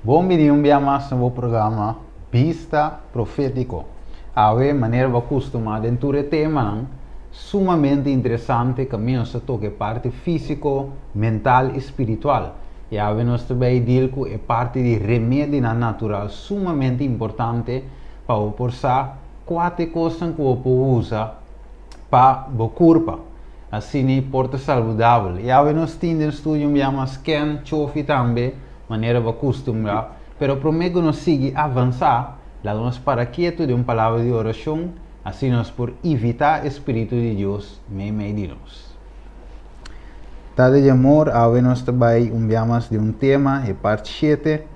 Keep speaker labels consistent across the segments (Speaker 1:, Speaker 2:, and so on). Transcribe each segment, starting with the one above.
Speaker 1: Bon bini un bia mas na bo programa Bista Profétiko. Awe, manera bo a kustumá den tur e temanan, sumamente interesante kaminda nos ta toka e parti físiko, mental i spiritual. I awe nos ta bai deal ku e parti di remedinan natural sumamente importante pa bo por sa kua ta e kosnan ku bo por usa pa bo kurpa asina i por ta saludabel. I awe nos tin den studio un bia mas Ken Chofi tambe manera bo a kustumbrá. Pero promé ku nos sigui avansá, laga nos para ketu den un palabra di orashon Asina nos por ivitá e spiritu di Dios meimei di nos. Tata di amor, awe nos ta bai un bia mas di un tema, e part shete,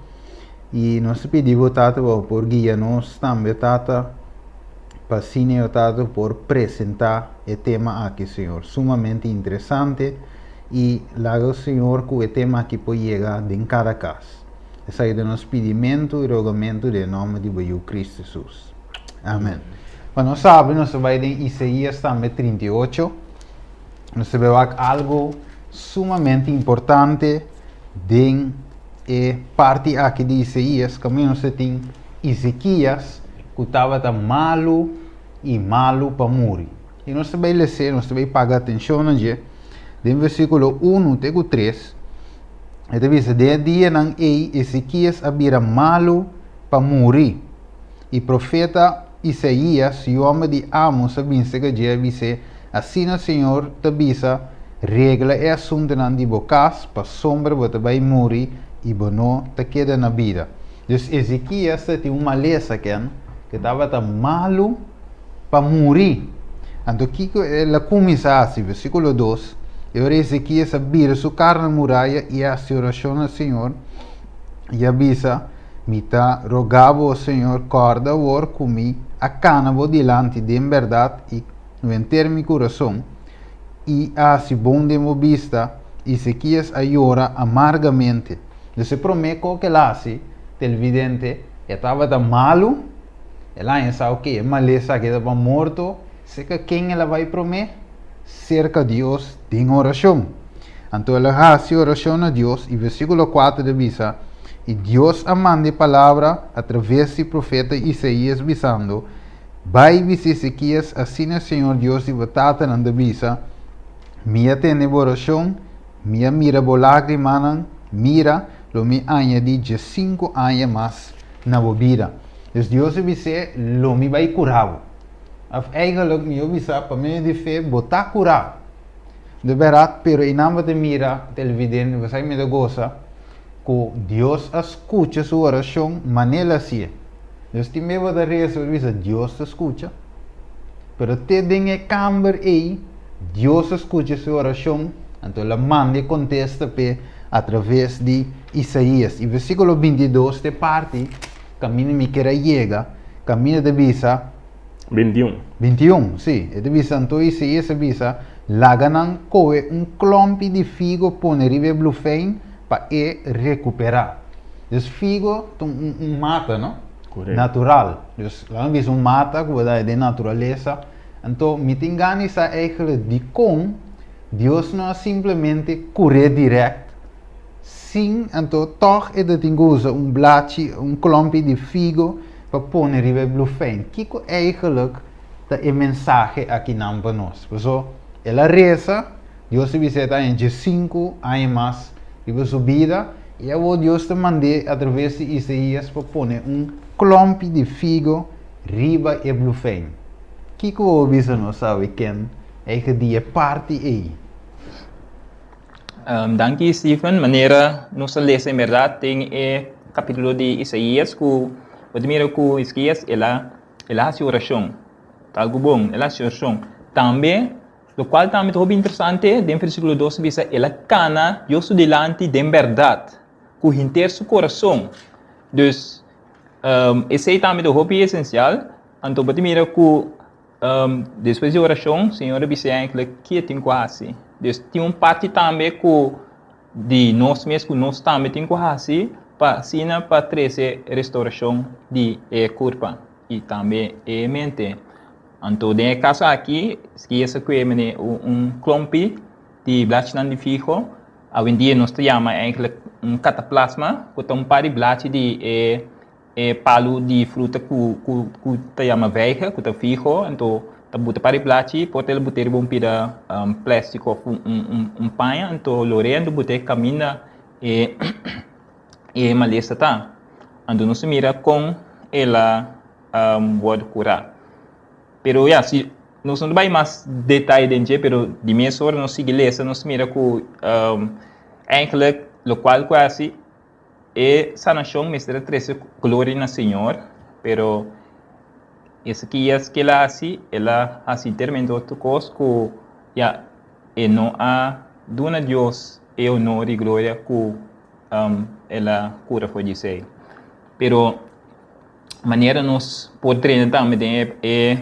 Speaker 1: i nos ta pidi bo, Tata, pa bo por guia nos tambe, Tata, pa asina, o Tata, por presentá e tema aki, Señor. Sumamente interesante, i laga, Señor, ku e tema aki por yega den kada kas. Esaki ta nos pidimentu i rogamentu den e nòmber di bo Yu Kristu Hesus. Amen. Pa nos sabi, nos ta bai den Isaías tambe 38. Nos ta bai wak algo sumamente importante den e parti aki di Isaías. Kaminda nos ta tin Ezequías ku tabata malu i malu pa muri. I nos ta bai les'é, nos ta bai paga atenshon na dje. Den versíkulo 1 te ku 3, e ta bisa, Den e dianan ei Ezequías a bira malu pa muri. I profeta Isaías, yu hòmber di Amos, a bin serka dje a bis'é, Asina señor ta bisa, Regla e asuntunan di bo kas, pasobra bo ta bai muri i bo no ta keda na bida. Dus Ezekias ta tin un malesa ken ku tabata malu pa muri. Anto kiko el a kuminsá hasi? Versíkulo dos, E ora Ezekias a bira su kara na muraya i a hasi orashon na señor i a bisa, Mi ta roga bo, Señor, kòrda awor ku mi a kana bo dilanti den bèrdat i ku henter mi kurason, i a hasi bon den bo bista. Ezekias a yora amargamente. Dus e promé kos ku el a hasi, televidente, e tabata malu, el a haña sa, oke, e malesa aki ta pa morto, serka ken el a bai promé? Serka Dios den orashon. Anto el a hasi orashon na Dios, i versíkulo kuater ta bisa, I Dios a manda e palabra atraves di profeta Isaías, bisando, Bai bisa Ezekias, Asina señor Dios di bo tatanan ta bisa, Mi a tende bo orashon, mi a mira bo lágrimanan, mira, lo mi añadí diesinku aña mas na bo bida. Dus Dios a bis'é, Lo mi bai kura bo. Òf eigenlijk, mi a bisa, pa medio di fe bo ta kurá. De bèrdat, pero einan bo ta mira televidente, bo sa ki mi ta gosa ku Dios a skucha su orashon manera el a hasié. Dios tin bes bo ta resa, bo ta bisa, Dios ta skucha. Pero te den e kamber ei, Dios a skucha su orashon, anto el a manda e kontesta p'e atraves di Isaías. I versíkulo 22 ta e parti kaminda mi kier a yega, kaminda ta bisa,
Speaker 2: 21.
Speaker 1: 21, sí. E ta bisa, Anto Isaías a bisa, Laga nan kohe un klòmpi di figo pone riba e blufein pa e rekuperá. Dus figo ta un, un mata, no?
Speaker 2: Korekto.
Speaker 1: Natural. Dus laga mi bisa un mata ku bo ta haña den naturalesa. Anto mi tin gana di sa eigenlijk dikon Dios no a simplemente kur'é dirèkt sin anto tòg e ta tin ku usa un blachi, un klòmpi di figo pa pone riba e blufein. Kiko eigenlijk ta e mensahe akinan pa nos? Paso el a resa, Dios a bisa e ta haña diesinku aña mas riba su bida, i awor Dios ta mand'é atraves di Isaías pa pone un klòmpi di figo riba e blufein. Kiko bo a bisa nos awe, Ken, eigen di e parti ei?
Speaker 3: Danki Stephen, manera nos a lesa en berdad den e capítulo di Isaías cu bo ta mira cu Ezequías el a el a haci oracion, ta algo bon, el a haci oracion. Tambe, lokual tambe ta hopi interesante, den versíkulo dos ta bisa, El a kana Dios su dilanti den bèrdat, ku henter su kurason. Dus, esei tambe ta hopi esensial. Anto bo ta mira ku despues di orashon, Señor a bisa enkele ke e tin ku hasi. Dus tin un parti tambe ku di nos mes ku nos tambe tin ku hasi pa asina pa trese restaurashon di e kurpa i tambe e mente. Anto den e kaso aki, Skies a kue mene un klompi di blachinan di fiho. Awendia nos ta yama eigenlijk un kataplasma, ku ta un par di blachi di e e palu di fruta ku ku ku ta yama vijge, ku ta fiho. Anto ta buta par di blachi, por ta el but'é riba un pida plástiko òf un un un paña, anto lor'é anto but'é kaminda e e malesa ta. Anto nos ta mira kon el a wòrdu kurá. Pero ya, si nos no ta bai mas detaye den dje, pero di mes ora nos sigui lesa nos mira ku eigenlijk lokual ku a hasi e sanashon mester a trese gloria na Señor, pero Ezekias ke el a hasi, el a hasi enteramente otro kos ku ya e no a duna Dios e honor i gloria ku el a kura for di esei. Pero manera nos por drenta tambe den e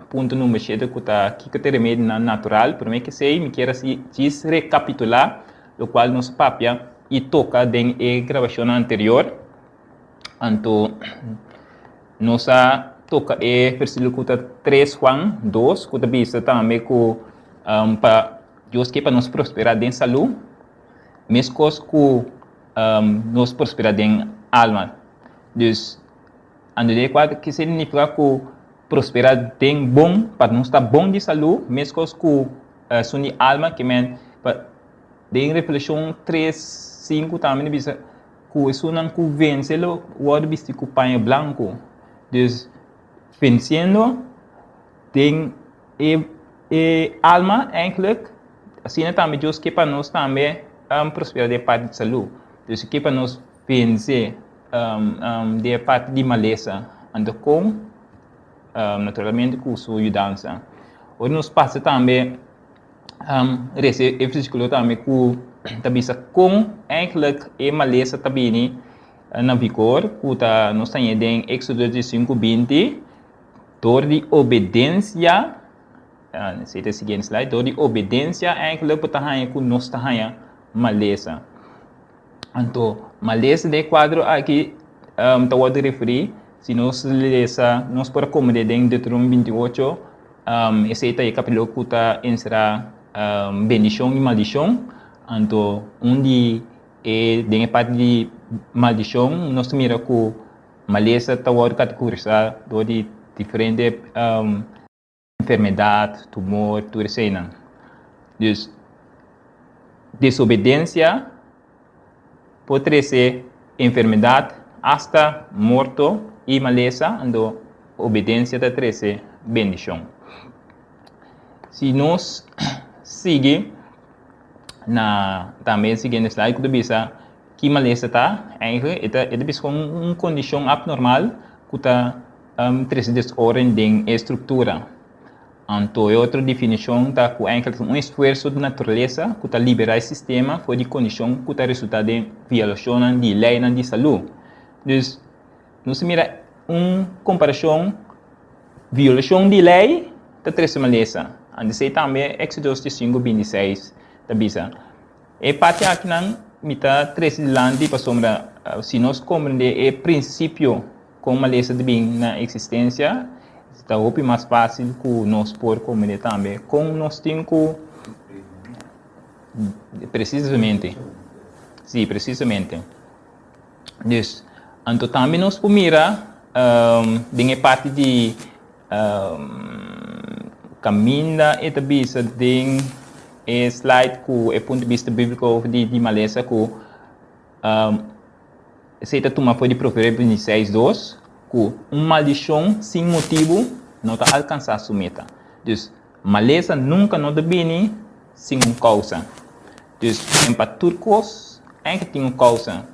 Speaker 3: punto number shete ku ta kiko ta e remedinan natural, prome ke esei mi kier hasi djis rekapitulá lokual nos papia i toka den e grabashonnan anterior. Anto nos a toka e versíkulo ku ta tres Juan dos ku ta bisa tambe ku pa Dios ke pa nos prosperá den salú meskos ku nos prosperá den alma. Dus, anto den e kuadro ki signifiká ku prosperá den bon, pa nos ta bon di salú, meskos ku esun di alma, ke men pa den Revelashon tres, sinku tambe ta bisa ku esunnan ku vense lo wòrdu bisti ku paña blanku. Dus, vensiendo den e e alma eindelijk, asina tambe Dios ke pa nos tambe prosperá den e parti di salú. Dus e ke pa nos vense den e parti di malesa, anto kon naturalmente ku su yudansa. Ora nos pasa tambe resa e versíkulo tambe ku ta bisa kon eigenlijk e malesa ta bini na vigor ku ta nos ta haña den Éxodo diesinku binti dor di obedensia, esei ta e siguiente slide, dor di obedensia eigenlijk bo ta haña ku nos ta haña malesa. Anto, malesa den e kuadro aki ta wòrdu referí, si nos lesa, nos por a komprendé den Deuteronomio 28, esei ta e kapítulo ku ta enserá bendishon i maldishon. Anto, un di e, den e parti di maldishon, nos ta mira ku malesa ta wòrdu kategorisá dor di diferente enfermedad, tumor, tur eseinan. Dus, desobedensia por trese enfermedad, asta morto i malesa, anto obedensia ta trese bendishon. Si nos sigui na tambe e siguiente slide ku ta bisa ki malesa ta, eigenlijk e ta e ta bisa un kondishon abnormal ku ta trese desorden den e struktura. Anto e otro definishon ta ku eigenlijk ta un esfuerso di naturalesa ku ta liberá e sistema for di kondishon ku ta resultá den violashonnan di leinan di salú. Dus, nos ta mira un komparashon, violashon di lei ta trese malesa. Anto esei tambe Éxodo diesinku 26 ta bisa. E parti akinan mi ta trese dilanti pasobra si nos komprendé e prinsipio Kon malesa ta bin na eksistensia, ta hopi mas fásil ku nos por komprendé tambe kon nos tin ku Presisamente. Sí, presisamente. Dus, anto tambe nos por mira den e parti di kaminda e ta bisa den e slide ku e punto di bista bíbliko over di malesa ku Esei ta tuma for di Proverbio 26, dos, ku un maldishon sin motibu no ta alkansá su meta. Dus, malesa nunka no ta bini sin un kousa. Dus, en pa tur kos eigenlijk tin un kousa.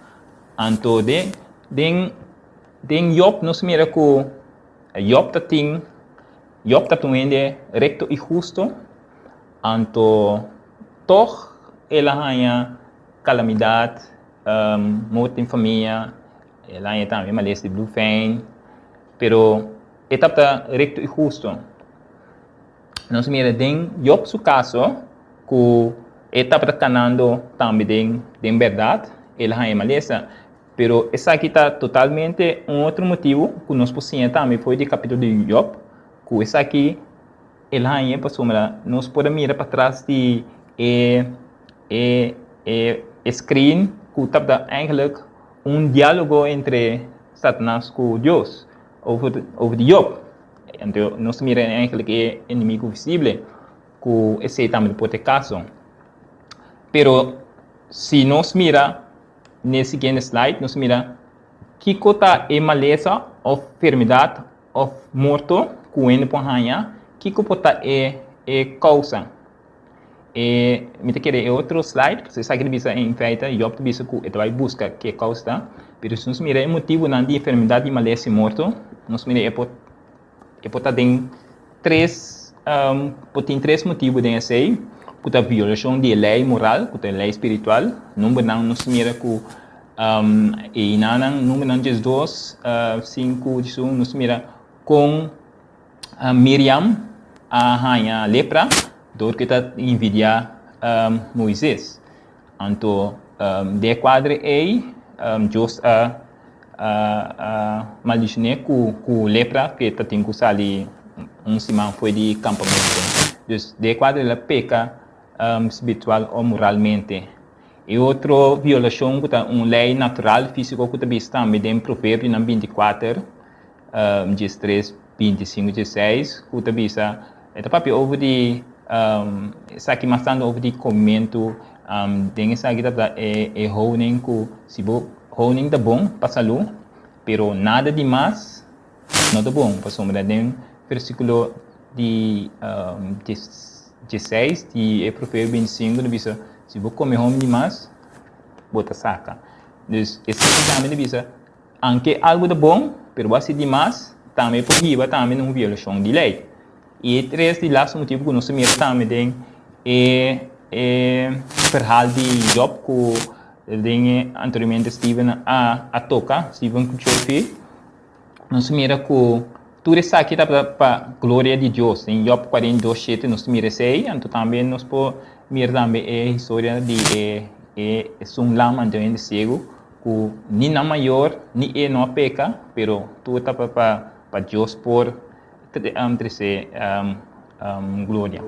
Speaker 3: Anto den den den Job nos mira ku Job ta tin. Job tabata un hende rekto i hustu, anto tòg el a haña kalamidat, morto den famia, el a haña tambe malesa di blufein, pero e tabata rekto i hustu. Nos mira den Job su kaso ku e tabata kanando tambe den den bèrdat, el a haña malesa. Pero esaki ta totalmente un otro motibu ku nos por siña tambe for di e kapítulo di Job, ku esaki el haña pasobra nos por a mira patras di e e e e screen ku tabata eigenlijk un diálogo entre Satanas ku Dios over over di Job. Anto nos ta mira eigenlijk e enemigo visible ku esei tambe por ta e kaso. Pero si nos mira n'e siguiente slide nos mira kiko ta e malesa òf fermidat òf morto ku hende por haña, kiko por ta e e kousa. E mi ta kere e otro slide, pasobra esaki ta bisa en feite Job ta bisa ku e ta bai buska ke kousa ta, pero si nos mira e motibunan di enfermedad di malesa i morto, nos mira e por e por ta den tres por tin tres motibu den esei, ku ta violashon di e lei moral, ku ta e lei spiritual, numbernan nos mira ku einanan numbernan 12, 5, 11 nos mira kon Miriam a haña lepra dor ku e ta envidiá Moises. Anto den e kuadro ei Dios a maldishon'é ku lepra ku e ta tin ku sali un siman for di kampamentu. Dus den e kuadro el a peka spiritual o moralmente. E otro violashon ku ta un lei natural físiko ku ta bisa tambe den Proverbionan 24 13, 25, 16 ku ta bisa e ta papia over di esaki mas tantu over di komementu den esaki ta ta e e honing ku si bo honing ta bon pa salú pero nada di mas no ta bon pasobra den versíkulo di 16 di e proverbio 25 ta bisa si bo kome honing di mas bo ta saka dus esaki tambe ta bisa. Anke algu ta bon, pero bo hasi di mas, tambe por hiba tambe na un violashon di lei. I e tres di lastu motibu ku nos ta mira tambe den e e verhaal di Job ku den e anteriormente Steven a a toka, Steven Kuchofi, nos ta mira ku tur esaki tabata pa gloria di Dios. Den Job 42 shete nos ta mira esei, anto tambe nos por mira tambe e historia di e e esun lam anto hende siegu Ku ni nan mayor ni e no a peka, pero tur ta pa pa Dios por trese gloria.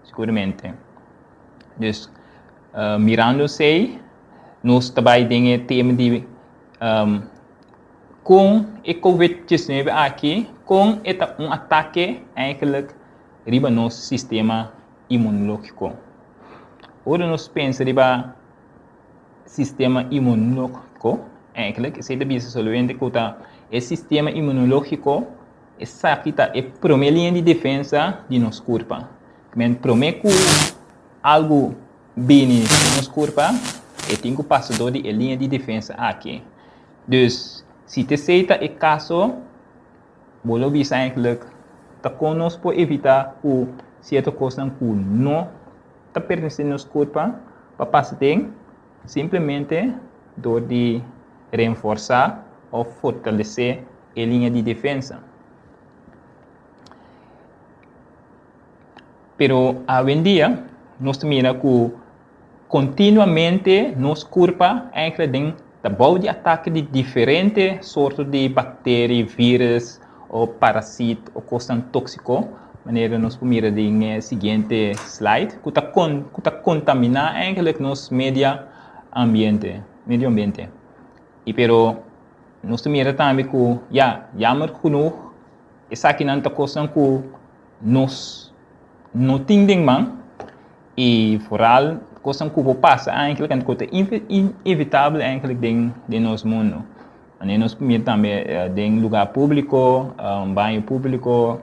Speaker 3: Siguramente. Dus mirando esei, nos ta bai den e tema di kon e covid 19 aki, kon e ta un atake eigenlijk riba nos sistema imunológiko. Ora nos pensa riba sistema imunológiko, eigenlijk, esei ta bisa solamente ku ta e sistema imunológiko, esaki ta e promé liña di defensa di nos kurpa. Men promé ku algu bini den nos kurpa, e tin ku pasa dor di e liña di defensa aki. Dus, si t'esei ta e kaso, bo lo bisa eigenlijk ta kon nos por evitá ku sierto kosnan ku no ta pertenesé nos kurpa pa pasa den simplemente dor di renforsá òf fortalesé e liña di defensa. Pero awendia nos ta mira ku Kontinuamente nos kurpa enkele den ta bou di atake di diferente sorto di bakteri, virus o parasit o kosnan tóksiko, manera nos por mira den e siguiente slide, ku ta ku ta kontaminá enkele nos media ambiente, medio ambiente. I pero nos ta mira tambe ku ya, jammer genoeg esakinan ta kosnan ku nos no tin den man i foral kosnan ku por pasa eindelijk en ku ta inevitabel eindelijk den den nos mundu. Wanneer nos mira tambe den lugar públiko, baño públiko,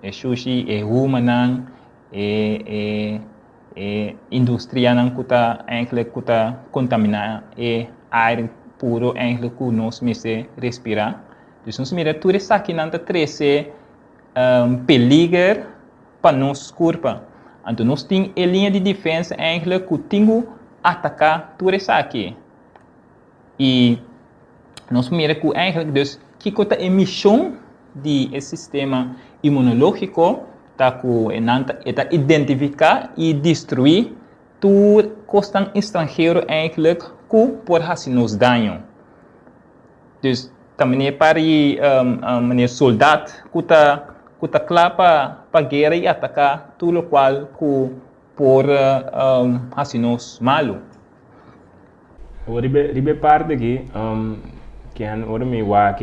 Speaker 3: e shushi, e humanan, e e e industrianan ku ta eindelijk ku ta kontaminá e aire puro eindelijk ku nos mester respirá. Dus nos mira tur esakinan ta trese. Peliger pa nos kurpa. Anto nos tin e liña di defensa eigenlijk ku tin ku ataká tur esaki. I nos mira ku eigenlijk dus kiko ta e mishon di e sistema imunológiko ta ku e nan ta e ta identifiká i destruí tur kosnan estranhero eigenlijk ku por hasi nos daño. Dus ta manera pari manera soldat ku ta ku ta kla pa pa guera i ataká tur lokual ku por hasi nos malu.
Speaker 2: Awor riba riba e parti aki kian ora mi wak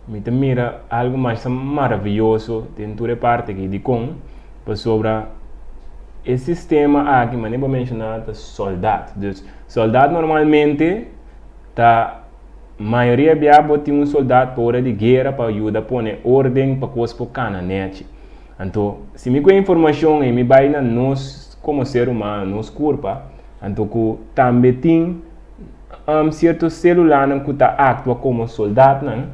Speaker 2: mi ta mira algu masha maraviyoso den tur e parti aki dikon pasobra e sistema aki manera bo a menshoná ta soldat dus soldat normalmente Ta mayoria bia bo tin un soldat pa ora di guera pa yuda pone orden pa kos por kana nechi. Anto, si mi ku e informashon ei mi bai na nos komo ser humano, nos kurpa, anto ku tambe tin sierto selulanan ku ta aktua komo soldatnan,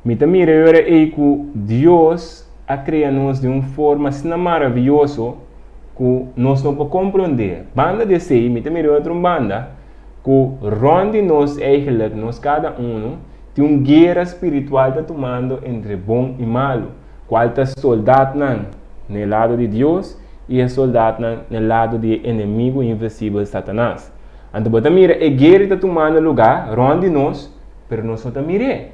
Speaker 2: mi ta mira e ora ei ku Dios a krea nos di un forma asina maravioso ku nos no por komprondé. Banda di esei, mi ta mira e otro un banda, Ku rònt di nos eigenlijk, nos kada unu, tin un guera spiritual ta tumando entre bon i malu, kual ta soldatnan na e lado di Dios i e soldatnan na e lado di e enemigu invisibel Satanas. Anto bo ta mira e guera ta tumando lugá rònt di nos, pero nos no ta mir'é.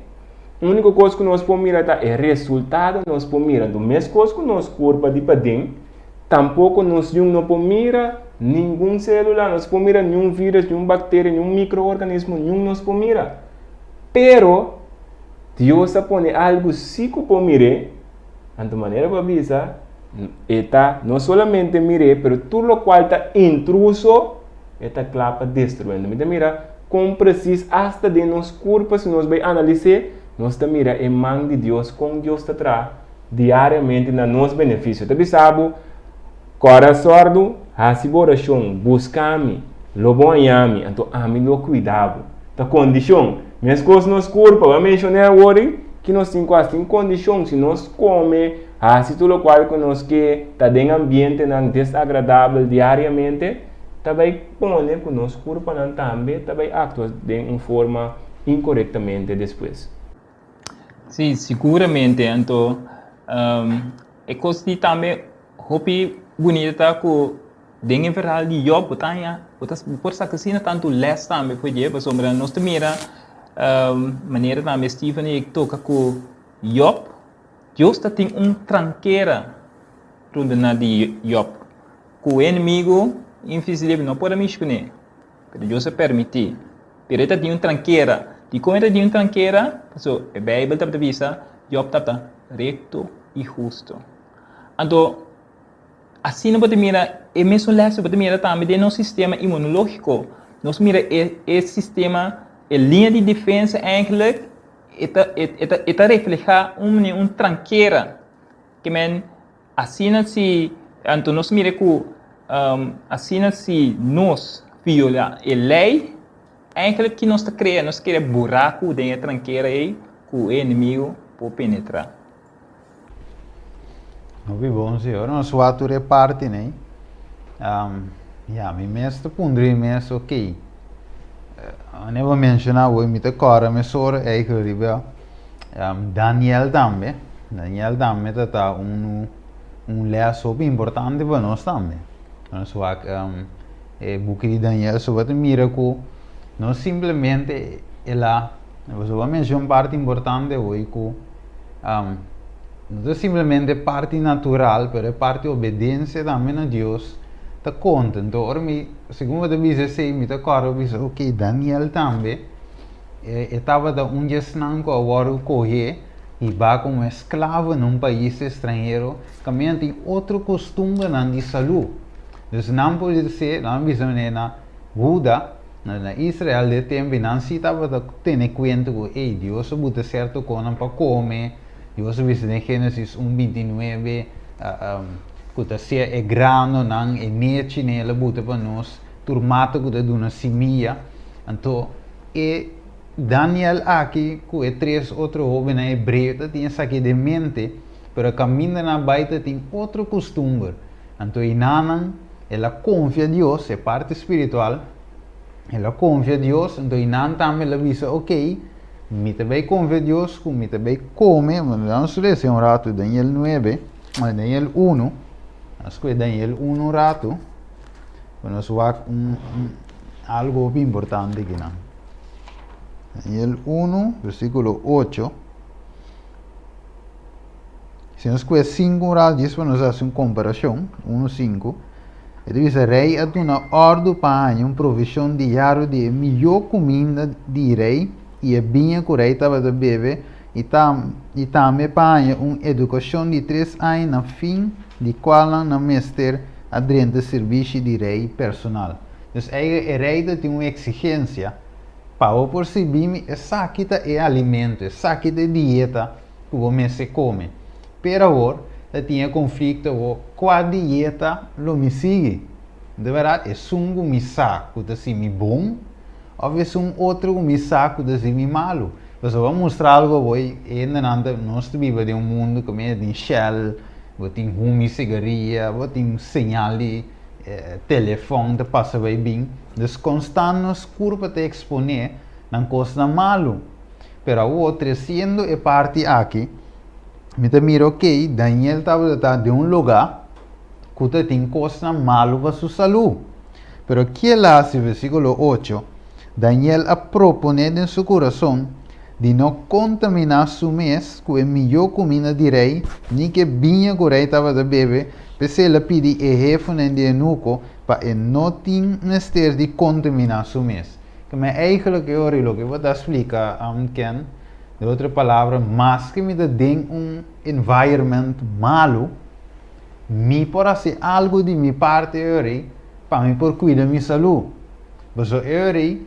Speaker 2: Úniko kos ku nos por mira ta e resultado nos por mira. Anto meskos ku nos kurpa di paden, Tampoco nos yun no por mira ningun celula, nos por mira niun virus, niun bacteria, niun microorganismo, niun nos por mira. Pero Dios a pone algo si cu por mir'é, anto manera cu a bisa, e ta no solamente mir'é, pero tur locual ta intruso, e ta cla pa destruí. Anto mi ta mira con precies hasta den nos curpa, si nos bay analis'é, nos ta mira e man di Dios, con Dios ta traha. Diariamente na nos benefisio. Ta bisa bo, Kòrda sòrdu, hasi bo orashon, buska mi, lo bo haña mi, anto ami lo kuida bo. Ta kondishon. Meskos nos kurpa, bo a menshoné awor ki nos tin ku hasi, tin kondishon, si nos kome, hasi tur lokual ku nos ke, ta den ambientenan desagradabel diariamente, ta bai pone ku nos kurpanan tambe ta bai aktua den un forma inkorektamente despues.
Speaker 3: Sí, siguramente. Anto, e kos di tambe hopi bunita ta ku den e verhaal di Job bo ta haña, bo ta bo por saka asina tantu lès tambe for dje, pasobra nos ta mira manera tambe Steven a toka ku Job, Dios ta tin un trankera rondona di Job, ku e enemigu invisibel no por a mishi kuné. Pero Dios a permití. Pero e ta tin un trankera. Dikon e ta tin un trankera? Pasobra e Beibel tabata bisa Job tabata rekto i hustu. Anto, asina bo ta mira e mesun lès bo ta mira tambe den nos sistema imunológiko. Nos mira e e sistema, e liña di defensa eigenlijk e ta e ta e ta reflehá un un trankera. Ke men Asina si, anto nos mira ku asina si nos viola e lei, eigenlijk ki nos ta krea? Nos ta krea buraku den e trankera ei ku e enemigu por penetra.
Speaker 1: Hopi bon si, ora nos wak tur e partinan ei, ya mi mes ta puntra mi mes ok, manera bo a menshoná awor mi ta kòrda mesora eigenlijk riba Daniel tambe, Daniel tambe ta ta un un les hopi importante pa nos tambe. Nos wak e buki di Daniel so bo ta mira ku no simplemente el a, pasobra bo a menciona un parti importante hoy ku no ta simplemente parti natural pero e parti obedencia tambe na Dios ta konta. Enton ora mi, segun bo ta bisa esei mi ta kòrda bisa ok Daniel tambe. E tabata un di esnan ku a wòrdu kohé i ba komo esklavo na un pais estranhero kaminda tin otro kostumbernan di salú. Dus nan por se, nan a bisa manera na Huda, na Israel di e tempu, i nan sí tabata tene kuenta ku, ey, Dios a buta sierto kosnan pa kome, Dios a bisa den Génesis un 29, ku ta sea e granonan, e nechinan el a buta pa nos, tur mata ku ta duna simia. Anto e Daniel aki ku e tres otro hóbennan hebreo ta tin esaki den mente. Pero kaminda nan a bai ta tin otro kustumber. Anto einanan el a konfia Dios, e parti spiritual, el a konfia Dios, anto einan tambe el a bisa, ok, mi ta bai konfia Dios ku mi ta bai kome, nos lesa un ratu Daniel nuebe, Daniel unu, nos kue Daniel unu un ratu, pa nos wak un algu hopi importante akinan. Daniel unu, versíkulo ocho. Si nos kue sinku un ratu djis pa nos hasi un komparashon, unu sinku, e ta bisa, Rei a duna òrdu pa haña un provishon diario di e mihó kuminda di rei i e biña ku rei tabata bebe, i i tambe pa haña un edukashon di tres aña na fin di kualnan nan mester a drenta sirbishi di rei personal. Dus eigen e rei ta tin un eksigensia pa bo por sirbi mi, esaki ta e alimento, esaki ta e dieta ku bo mester kome. Pero awor ta tin e konflikto awor, kua dieta lo mi sigui? De bèrdat esun ku mi sa ku ta hasi mi bon òf esun otro ku mi sa ku ta hasi mi malu? Pasobra bo a mustra algu awor i e hendenan ta, nos ta biba den un mundu kaminda tin shell, bo tin humi sigaria, bo tin señal di telefòn ta pasa bai bin. Dus konstant nos kurpa ta eksponé nan kosnan malu. Pero awor, tresiendo e parti aki, mi ta mira ok, Daniel tabata ta den un lugá ku ta tin kosnan malu pa su salú. Pero ki el a hasi? Versíkulo ocho, Daniel a proponé den su kurason di no kontaminá su mes ku e mihó kuminda di rei ni ku e biña ku rei tabata bebe, p'esei el a pidi e hefenan di eunuko pa e no tin mester di kontaminá su mes. Ke men eigenlijk e ora i loke bo ta splika, Ken, den otro palabra, maske mi ta den un environment malu, mi por hasi algu di mi parti e ora ei pa mi por kuida mi salú. Pasobra e ora ei,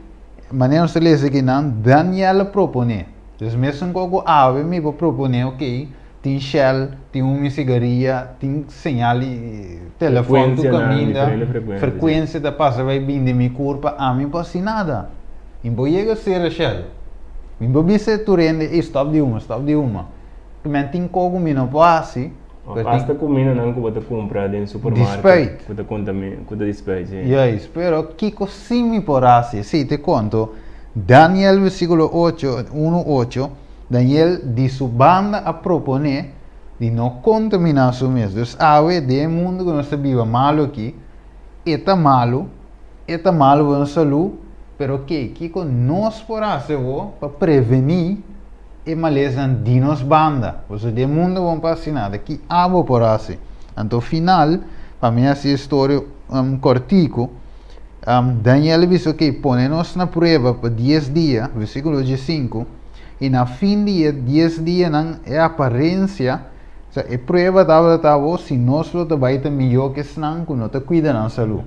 Speaker 1: manera nos ta lesa akinan, Daniel a proponé. Dus mesun kos ku awe mi por proponé, oke, tin Shell, tin un sigaria, tin señal di telefòn tur kaminda, frekuensia ta pasa bai bin den mi kurpa, ami por hasi nada. Mi por yega sera Shell, mi por bisa tur hende, ey stòp di huma, stòp di huma. Men tin kos ku mi no por hasi.
Speaker 2: Òf asta kumindanan ku bo ta kumpra den supermarket ku ta kontamina, ku ta di spuit, si.
Speaker 1: Juist, pero kiko si mi por hasi? Si, te konto, Daniel versíkulo ocho, unu ocho, Daniel di su banda a proponé di no kontaminá su mes. Dus awe den e mundu ku nos ta biba malu aki, e ta malu, e ta malu pa nos salú, pero ke, kiko nos por hasi awor pa prevení e malesanan di nos banda? Pasobra den e mundu bo no por hasi nada, ki abo por hasi? Anto final, pa mi hasi e storia kòrtiku, Daniel a bisa, ok, pone nos na prueba pa dies dia, versíkulo diesinku, i na fin di e dies dianan e aparensia, osea e prueba tabata ta awor si nos lo ta bai ta mihó ku esnan ku no ta kuida nan salú.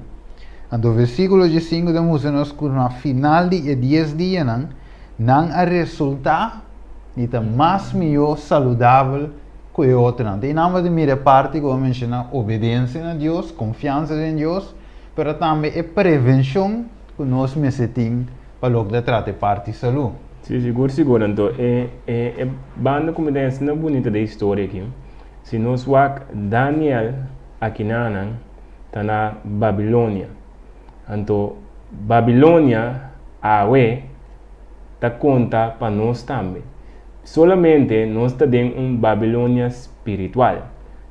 Speaker 1: Anto versíkulo diesinku ta mustra nos ku na final di e dies dianan nan a resultá di ta mas mihó saludabel ku e otronan. Ta e nan bo ta mira e parti ku bo a menshoná, obedensia na Dios, konfiansa den Dios, pero tambe e prevenshon ku nos mester tin pa loke ta trata e parti salú.
Speaker 2: Sí, sigur sigur. Anto e e e banda ku mi ta asina bunita den historia aki, si nos wak Daniel akinanan ta na Babilonia. Anto Babilonia awe ta konta pa nos tambe. Solamente nos ta den un Babilonia spiritual.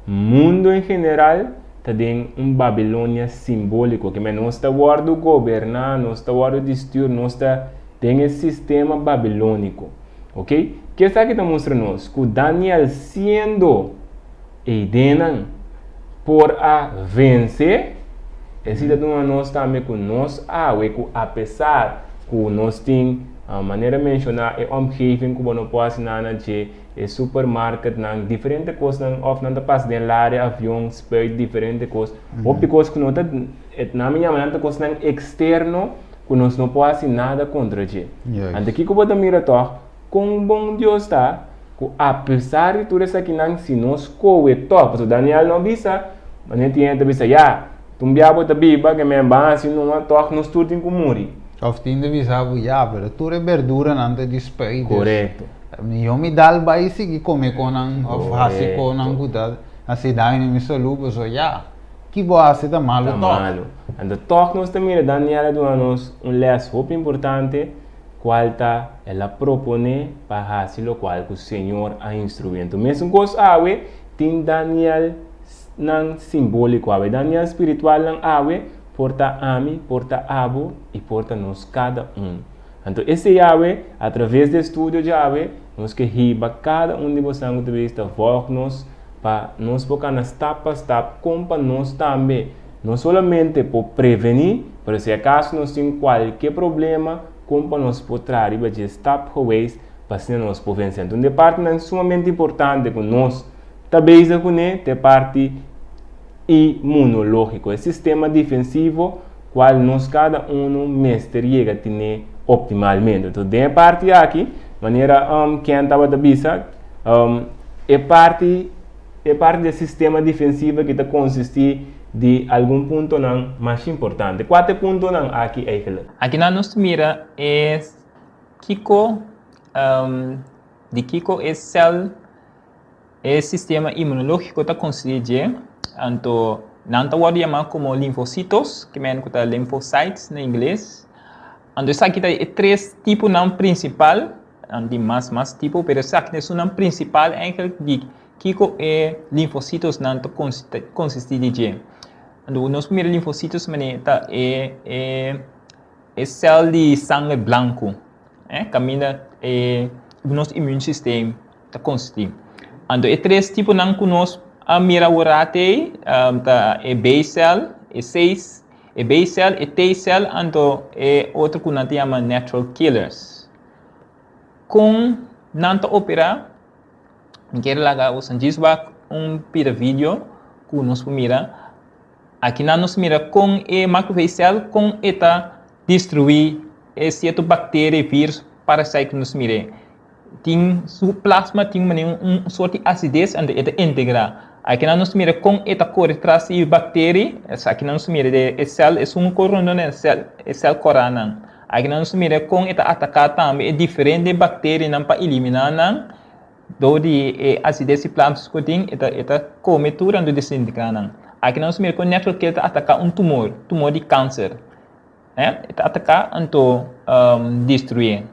Speaker 2: Mundo en general ta den un Babilonia simbóliko, ke men nos ta wòrdu goberná, nos ta wòrdu di stür, nos ta den e sistema babilóniko. Ok? Ke esaki ta mustra nos? Ku Daniel siendo eidennan por a vense, esei ta duna nos tambe ku nos awe, ku apesar ku nos tin, manera menshoná, e omgeving ku bo no por hasi nada na dje, E supermarketnan, diferente kosnan òf nan ta pasa den laria, avion, spuit, diferente kos. Hopi kos ku no ta, nan mi yama nan ta kosnan eksterno ku nos no por hasi nada kontra dje. Anto kiko bo ta mira tòg? Kon bon Dios ta ku apesar di tur esakinan si nos kohe tòg, pasobra Daniel no bisa, manera tin hende ta bisa, ya, un bia bo ta biba ke men ban hasi numa, tòg nos tur tin ku muri.
Speaker 1: Òf tin ta bisa bo, ya, pero tur e berduranan ta di spuit, dus.
Speaker 2: Korekto.
Speaker 1: Mihó mi dal bai sigui kome konan òf hasi konan ku ta hasi daño na mi salú, pasobra ya, ki bo hasi ta malu
Speaker 2: Ta
Speaker 1: tòg.
Speaker 2: malu. Anto tòg nos ta mira Daniel a duna nos un lès hopi importante, kual ta el a proponé pa hasi lokual ku Señor a instruí. Anto mesun kos awe, tin Daniel nan simbóliko awe, Daniel spiritualnan awe, por ta ami, por ta abo i por ta nos kada un. Anto esei awe, atraves di e studio djawe, nos ke hiba kada un di bosan ku ta bista vòlg nos pa nos por kana stap pa stap kon pa nos tambe no solamente por prevení, pero si akaso nos tin kualke problema kon pa nos por traha riba dje stapgewijs pa asina nos por vense. Anto un di e partinan sumamente importante ku nos ta bezig kuné ta e parti inmunológiko, e sistema defensivo kual nos kada unu mester yega tine optimalmente. Entonces den e parti aki, manera Ken tabata bisa, e parti e parti di e sistema defensivo aki ta konsistí di algun puntonan masha importante. Kua ta e puntonan aki eigenlijk?
Speaker 3: Akinan nos ta mira e kiko di kiko e sèl E sistema inmunológiko ta konsistí dje, anto nan ta wòrdu yamá komo linfositos, ke men ku ta lymphocytes na ingles. Anto esaki ta e tres tiponan prinsipal, nan tin mas mas tipo, pero esaki ta esunnan prinsipal eigentlik di kiko e linfositosnan ta konsistí di dje. Anto nos por mira linfositos manera ta e e e sèl di sanger blanku, kaminda e nos immuunsysteem ta konsistí. Anto e tres tiponan ku nos a mira aworat ei ta e B-sèl, e C, e B-sèl, e T-sèl anto e otro ku nan ta yama natural killers. Kon nan ta operá? Mi kier laga boso djis wak un pida video ku nos por mira. Akinan nos mira kon e macrophage cell kon e ta destruí e sierto bakteria, virus, parasite ku nos mir'é. Tin su plasma tin manera un un sort di asides anto e ta integrá. Akinan nos mira kon e ta kore tras di bakteri, esakinan nos mira de e sèl esun ku rondó e sèl e sèl kòrá nan. Akinan nos mira kon e ta ataká tambe e diferente bakterinan pa eliminá nan dor di e asides di plasma ku tin e ta e ta kome tur anto desintegrá nan. Akinan nos mira kon natural killer ta ataká un tumor, tumor di kanser. E ta ataká anto destruí.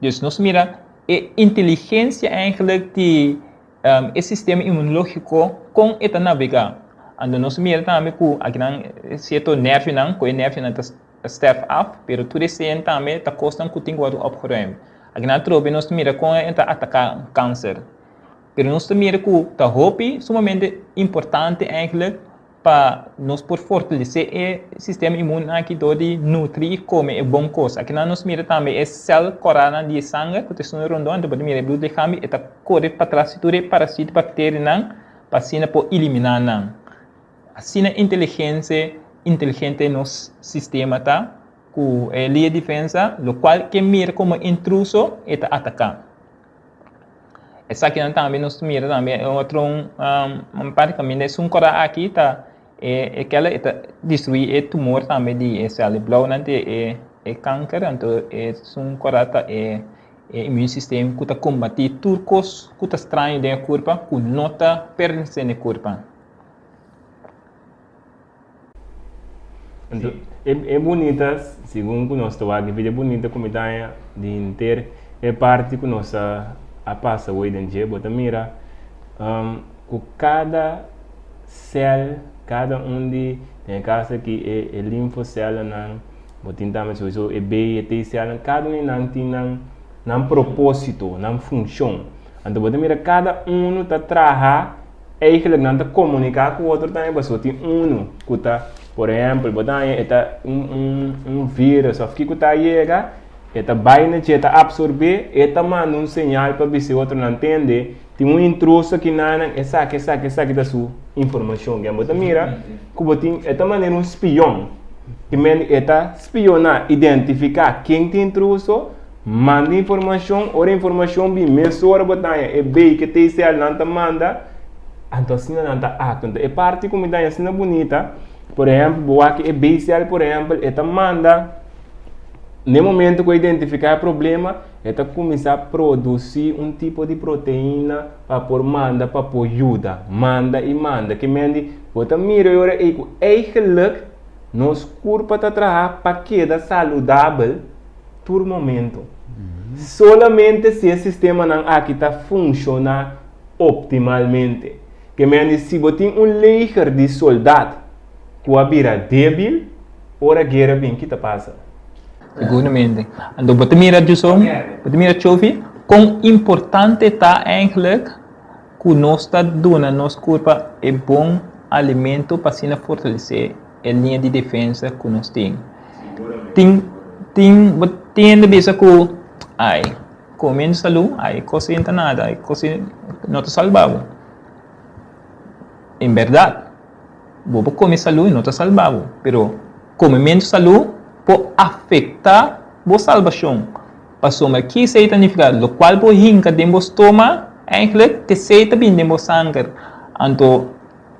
Speaker 3: Dus nos mira e inteligensia eigenlijk di e sistema inmunológiko kon e ta navegá. Anto nos mira tambe ku akinan sierto nervionan, ku e nervionan ta sterf af, pero tur esei tambe ta kosnan ku tin ku wòrdu opgeruimd. Akinan atrobe nos ta mira kon e ta ataká kanser. Pero nos ta mira ku ta hopi sumamente importante eigenlijk Pa nos por fortalesé e sistema inmun aki dor di nutri i kome e bon kos. Akinan nos mira tambe e sèl kòránan di e sanger ku ta esun rondó, anto bo ta mira e bloedlichaam e ta kore patras di tur e parasit, bakterianan pa asina por eliminá nan. Asina inteligense inteligente nos sistema ta ku e liña di defensa lokual ke mira komo intruso e ta ataká. Esakinan tambe nos ta mira tambe e otro un parti kaminda esun kora aki ta e kela e ta destruí e tumor tambe di e sèl blaunan te e kanker anto esun kora ta e inmuun sistem ku ta kombatí tur kos ku ta straño den e kurpa ku no ta pertenesé na e kurpa.
Speaker 2: Anto, e e bunita, segun ku nos ta wak e video bunita ku mi ta haña di henter e parti ku nos a a pasa wei den dje, bo ta mira ku kada sèl, kada un di, den e kaso aki e e linfosèlnan, bo tin tambe souiso e B i e T sèlnan, kada un di nan tin nan nan propósito, nan funshon. Anto bo ta mira kada unu ta traha. Eigenlijk nan ta komuniká ku otro tambe pasobra tin unu ku ta, por ehèmpel, bo ta haña e ta un un un vírus òf kiko ta yega, e ta bai na dje, e ta apsorbé, e ta manda un señal pa bisa e otronan tende, tin un intruso aki nanan, esaki, esaki, esaki ta su informashon. Bo ta mira ku bo tin, e ta manera un spion, ki men e ta spioná, identifiká ken tin intruso, Manda informashon, ora informashon bin mesora bo ta haña e bei ke TCL nan ta manda, anto asina nan ta aktua. Anto e parti ku mi ta haña asina bunita, por ehèmpel bo wak e BCL por ehèmpel e ta manda N'e momento ku e identifiká e problema, e ta kuminsá produsí un tipo di proteina pa por manda pa por yuda. Manda i manda. Ke men di, bo ta mira e ora ei ku eigenlik nos kurpa ta traha pa keda saludabel tur momento. Solamente si e sistemanan aki ta funshoná optimalmente. Ke men di, si bo tin un leger di soldat ku a bira débil, Ora guera bin, ki ta pasa?
Speaker 3: Seguramente. Anto bo ta mira Juson, bo ta mira Chofi, kon importante ta eigenlijk ku nos ta duna nos kurpa e bon alimento pa asina fortalesé e liña di defensa ku nos tin. Tin, tin, bo tin hende bisa ku, ai, kome salú, ai, kos ei no ta nada, ai, kos ei no ta salba bo. En bèrdat. Bo por kome salú i no ta salba bo, pero komementu salú por afektá bo salbashon. Pasobra ki esei ta nifiká? Lokual bo hinka den bo stoma, eigentlik esei ta bini den bo sanger. Anto,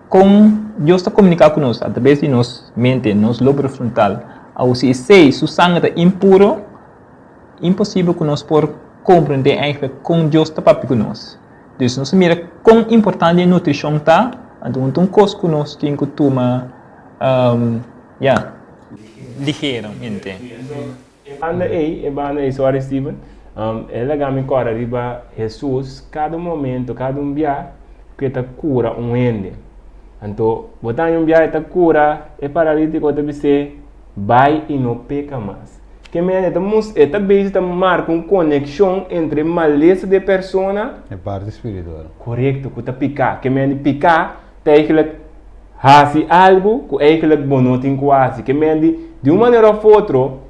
Speaker 3: kon Dios ta komuniká ku nos? Atraves di nos mente, nos lóbulo frontal. Awor, si esei, su sanger ta impuro, imposibel ku nos por komprendé eigentlik kon Dios ta papia ku nos. Dus nos a mira kon importante e nutrishon ta, anto un ta un kos ku nos tin ku tuma ya ligeramente.
Speaker 2: E banda ei, e banda ei, sorry Steven, e laga mi kòrda riba Hesus kada un momento, kada un bia ku e ta kura un hende. Anto bo ta haña un bia e ta kura e paralítiko, e ta bis'é, Bai i no peka mas. Ke mene e ta mus e ta bezig ta marka un konekshon entre malesa di e persona.
Speaker 1: E parti spiritual.
Speaker 2: Korekto, ku ta piká. Ke mene piká ta eigentlik hasi algu ku eigentlik bo no tin ku hasi. Ke mene di di un manera òf otro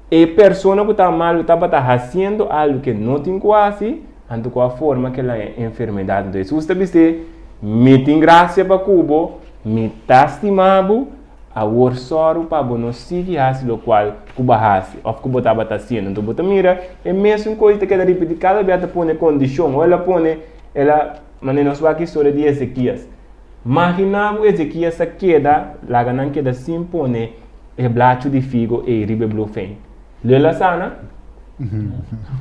Speaker 2: e persona ku ta malu tabata hasiendo algu ke no tin ku hasi, anto ku a forma ke la e enfermedat. Anto Hesus ta bis'é, Mi tin grasia pa ku bo, mi ta stima bo. Awor sòru pa bo no sigui hasi lokual ku bo a hasi òf ku bo tabata hasiendo. Anto bo ta mira e mesun kos ta keda ripití kada bia ta pone kondishon. O el a pone, el a, manera nos wak historia di Ezekias. Maginá ku Ezekias a keda laga nan keda sin pone e blachu di figo ei riba e blufein. Lo el a sana?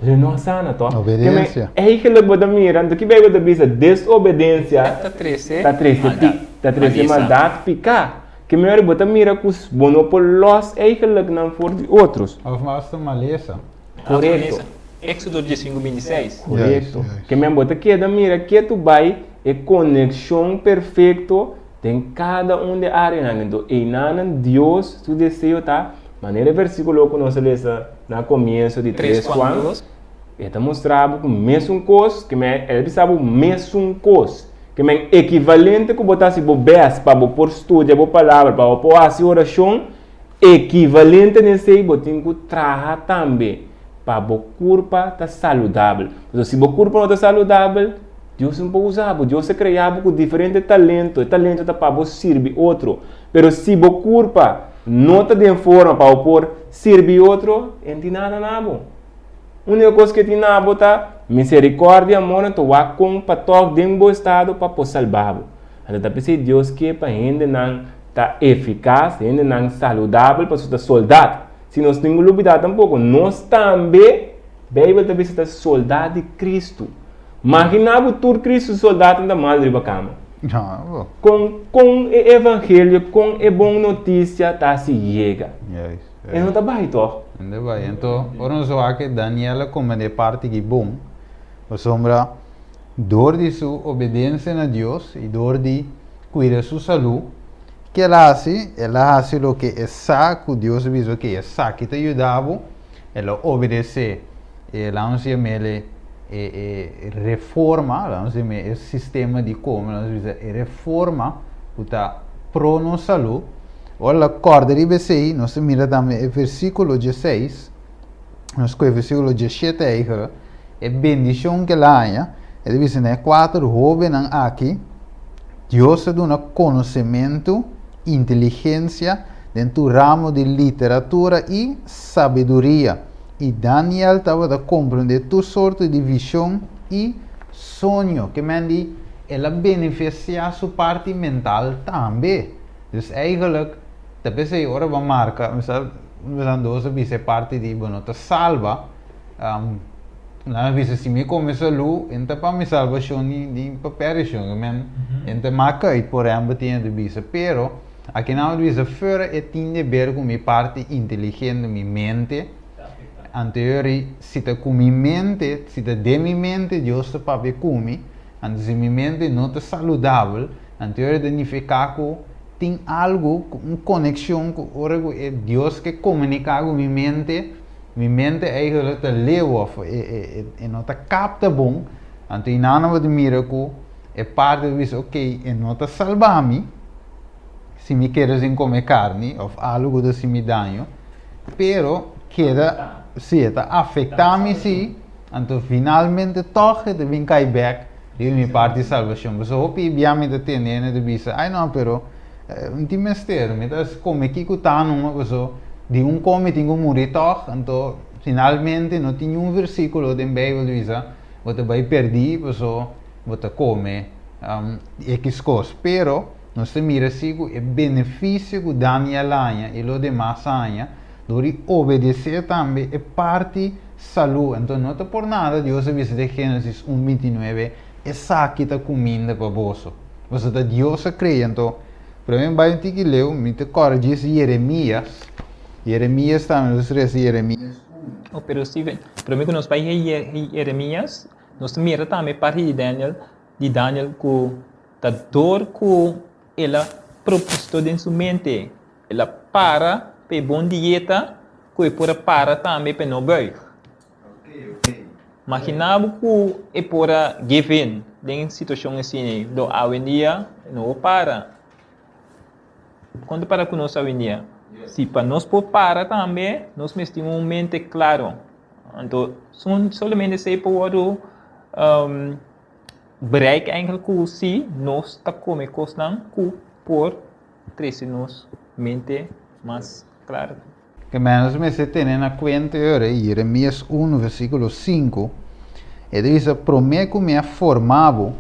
Speaker 2: Lo no a sana tòg?
Speaker 1: Obedensia.
Speaker 2: Eigenlijk bo ta mira, anto ki Bijbel ta bisa? Desobedensia
Speaker 3: Ta trese
Speaker 2: ta trese pi,
Speaker 3: maldat,
Speaker 2: ta trese
Speaker 3: malesa.
Speaker 2: maldat, piká. Ke manera bo ta mira ku bo no por lòs eigenlijk nan for di otrus.
Speaker 1: Òf mas ta malesa.
Speaker 2: Korekto.
Speaker 3: Malesa. Éxodo diesinku bintiseis.
Speaker 2: Korekto.
Speaker 1: Juist, juist.
Speaker 2: Ke men bo ta keda mira ketu bai e konekshon perfekto Den kada un di e áreanan, enton einanan Dios su deseo ta, manera e versíkulo ku nos a lesa na komienso di 3 Juan, e ta mustra bo ku mesun kos, ke men el a bisa bo mesun kos, ke men ekivalente ku bo ta hasi bo bèst pa bo por studia bo palabra, pa bo por hasi orashon, ekivalente na esei bo tin ku traha tambe pa bo kurpa ta saludabel. Pasobra si bo kurpa no ta saludabel, Dios no por usa bo. Dios a krea bo ku diferente talento. E talento ta pa bo sirbi otro. Pero si bo kurpa no ta den forma pa bo por sirbi otro, e no tin nada na bo. Úniko kos ku e tin na bo ta miserikòrdia, amor, anto wak kon pa tòg den bo estado pa por salba bo. Anto ta p'esei Dios ke pa hendenan ta efikas, hendenan saludabel, pasobra ta soldat. Si nos tin ku lubidá tampoko, nos tambe, Beibel ta bisa, ta soldat di Kristu. Maginá bo tur Kristu su soldatnan ta mal riba kama. Kon kon e evangelio, kon e bon notisia ta hasi yega? E no ta bai tòg?
Speaker 1: E no ta bai. Anto, ora nos wak Daniel a komprendé e parti aki bon, pasobra dor di su obedensia na Dios i dor di kuida su salú, ke el a hasi? El a hasi loke e sa ku Dios a bisa, oke, esaki ta yuda bo. El a obedesé e lanos yam'el e e reforma, lanos yam'e e sistema di kome, lanos bisa e reforma ku ta pro nos salú. Ora el a kòrda riba esei, nos ta mira tambe e versíkulo dieseis, nos kohe versíkulo diesshete eigelik, e bendishon ku el a haña, e ta bisa na e kuater hóbennan aki, Dios a duna konosementu, inteligensia den tur ramo di literatura i sabiduria, i Daniel tabata komprendé tur sorto di vishon i soño. Ke men di el a benefisiá su parti mental tambe. Dus eigenlijk. Ta p'esei ora bo a marka, mi sa nan dos a bisa e parti di bo no ta salba, nan a bisa si mi kome salú e no ta pa mi salbashon ni ni pa perishon, ke men e no ta mak uit por ehèmpel tin e ta bisa, pero aki nan a bisa fuera e tin de ber ku mi parti inteligente, mi mente, anto yori si ta ku mi mente, si ta den mi mente Dios ta papia ku mi, anto si mi mente no ta saludabel, anto yori ta nifiká ku Tin algu ku un konekshon ku ora ku e Dios ke komuniká ku mi mente, mi mente eigenlijk ta leu òf e no ta kapta bon, anto i nan bo ta mira ku e parti ta bisa ok e no ta salba mi si mi keda sin kome karni òf algu ku ta hasi mi daño, pero keda si e ta afektá mi si, anto finalmente tòg e ta bin kai bèk. Riba mi parti salbashon. Pasobra hopi bia mi ta tende hende ta bisa, ai no, pero N tin mester, mi ta kome kiko ta numa, pasobra di un kome tin ku muri tòg. Anto finalmente no tin niun versíkulo den Beibel ta bisa bo ta bai pèrdí pasobra bo ta kome ekis kos. Pero nos ta mira si ku e benefisio ku Daniel a haña i lo demas a haña dor di obedesé tambe e parti Salú. Enton no ta por nada Dios a bisa den Génesis un bintinuebe, Esaki ta kuminda pa boso. Pasobra ta Dios a krea. Anto, promé mi bai un tiki leu, mi ta kòrda djis Yeremías. Yeremías tambe, nos resa Yeremías unu.
Speaker 3: Oh, pero Steven, promé ku nos bai Yeremías, nos ta mira tambe parti di Daniel, di Daniel ku ta dor ku el a propositó den su mente. El a para pa e bon dieta ku e por a para tambe pa e no buig. Maginá bo ku e por a give in den situashon asina do awendia e no por para. Kon ta para ku nos awendia? Si pa nos por para tambe nos mester tin un mente klaro. Anto solamente esei por wòrdu bereik eigenlijk ku si nos ta kome kosnan ku por trese nos mente mas klaro.
Speaker 1: Ke ménos mester tene na kuenta e ora ei, Jeremias unu versíkulo sinku, e ta bisa, Promé ku mi a forma bo,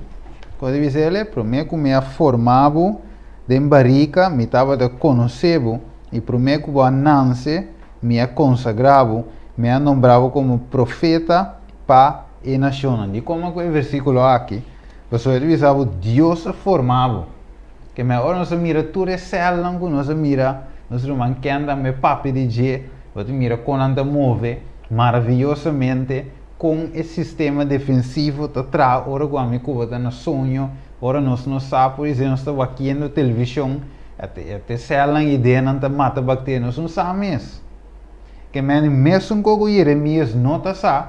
Speaker 1: kon ta bisa el? Promé ku mi a forma bo den barika, mi tabata konosé bo, i promé ku bo a nanse, mi a konsagrá bo, mi a nombrá bo komo profeta pa e nashonnan. Dikon ku e versíkulo aki? Pasobra e ta bisa bo, Dios a forma bo. Ke me ora nos a mira tur e sèlnan ku nos a mira, nos ruman Ken tambe papia di dje, bo ta mira kon nan ta move maraviyosamente, kon e sistema defensivo ta traha ora ku ami ku bo ta na soño, ora nos no sa, por esei nos ta wakiendo televishon, e sèlnan i denan ta mata bakteria, nos no sa mes. Ke men mesun ku Jeremias no ta sa,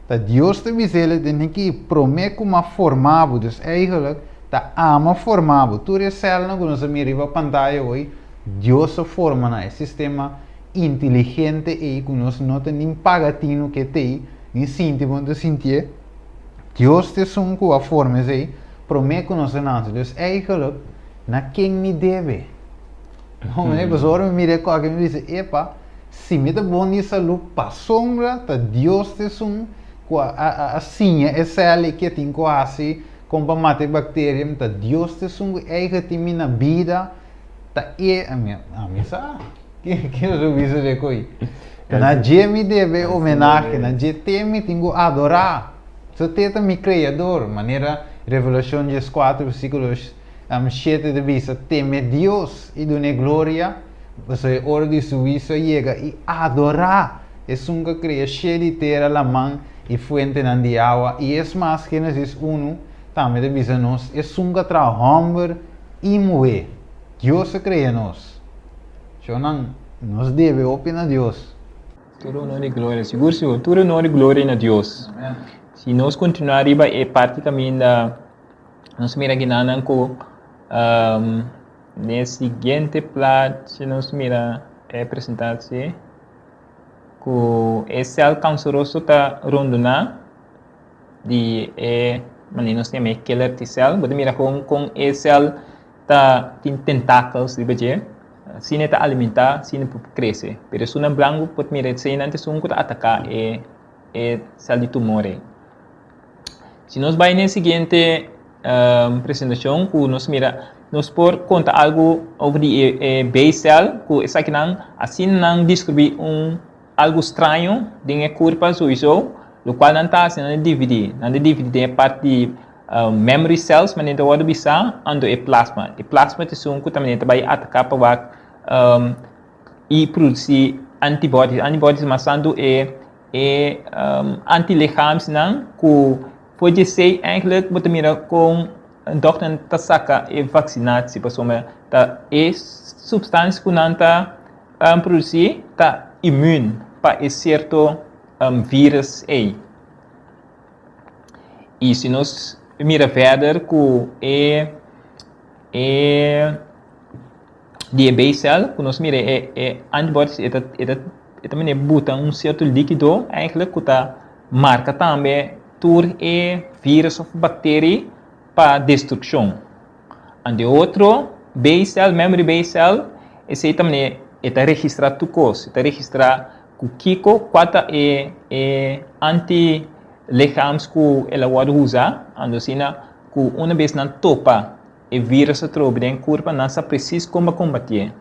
Speaker 1: ta Dios ta bisa el den aki, promé ku m'a forma bo, dus eigenlijk ta ama forma bo. Tur e sèlnan ku nos a mira riba pantaya hoy, Dios a forma nan. E sistema inteligente ei ku nos no ta nin paga tinu ke t'ei, nin sinti bo no ta sintié, Dios ta esun ku a forma esei promé ku nos a nase. Dus eigenlijk, na ken mi debe? Pasobra ora mi mira e kòke mi bisa, epa, si mi ta bon di salú pasobra ta Dios ta esun ku a siña e sèl ei ke tin ku hasi kon pa mata e bakteria, ta Dios ta esun ku eigen tin mi na bida, ta e, ami sa ke nos a bisa de koi. Ta na dje mi debe homenahe, na dje te mi tin ku adorá. So te ta mi Kreador, manera Revelashon dieskuater versíkulo 7 ta bisa, Teme Dios i dun'é gloria, pasobra e ora di su huisio a yega, i adorá Esun ku a krea shelu i tera, laman i fuentenan di awa. I es mas, Génesis unu tambe ta bisa nos, Esun ku a traha hòmber i muhé. Dios a krea nos. Shownan, nos debe hopi na Dios.
Speaker 3: Tur honor i gloria, sigur sigur, tur honor i gloria na Dios. Si nos kontinuá riba e parti kaminda Nos mira ginanan ku den e siguiente plaatje nos mira e presentatie ku e sel kanseroso ta rondoná di e manera nos ta yama e killer T-cell. Bo ta mira kon kon e sel ta tin tentakels riba dje, asina e ta alimentá, asina e por krese. Pero esunnan blanku por mira eseinan ta esun ku ta ataká e e sel di tumor ei. Si nos bai na e siguiente presentashon ku nos mira. nos por konta algu over di e B-cel ku esakinan asina nan diskubrí un algu straño den e kurpa souiso, lokual nan ta hasi nan ta dividí, nan ta dividí den e parti di memory cells manera ta wòrdu bisá anto e plasma. E plasma ta esun ku ta manera ta bai ataká pa wak i produsí antibodies. Antibodies mas tantu e e antilichaamsnan ku for di esei eigenlijk bo ta mira kon dòkternan ta saka e vaksinatie pasobra ta e supstansia ku nan ta produsí ta immuun pa e sierto virus ei. I si nos mira verder ku e e di e B-cel ku nos mira e e antibodies e ta e ta e ta manera buta un sierto likido eigenlijk ku ta marka tambe tur e virus of bakteri pa destrukshon. Ante otro B-cel, memory B-cel, esei ta manera e ta registrá tur kos, e ta registrá ku kiko, kua ta e e antilichaams ku el a wòrdu usa, anto asina ku una bes nan topa e virus atrobe den kurpa nan sa presis kon pa kombatié.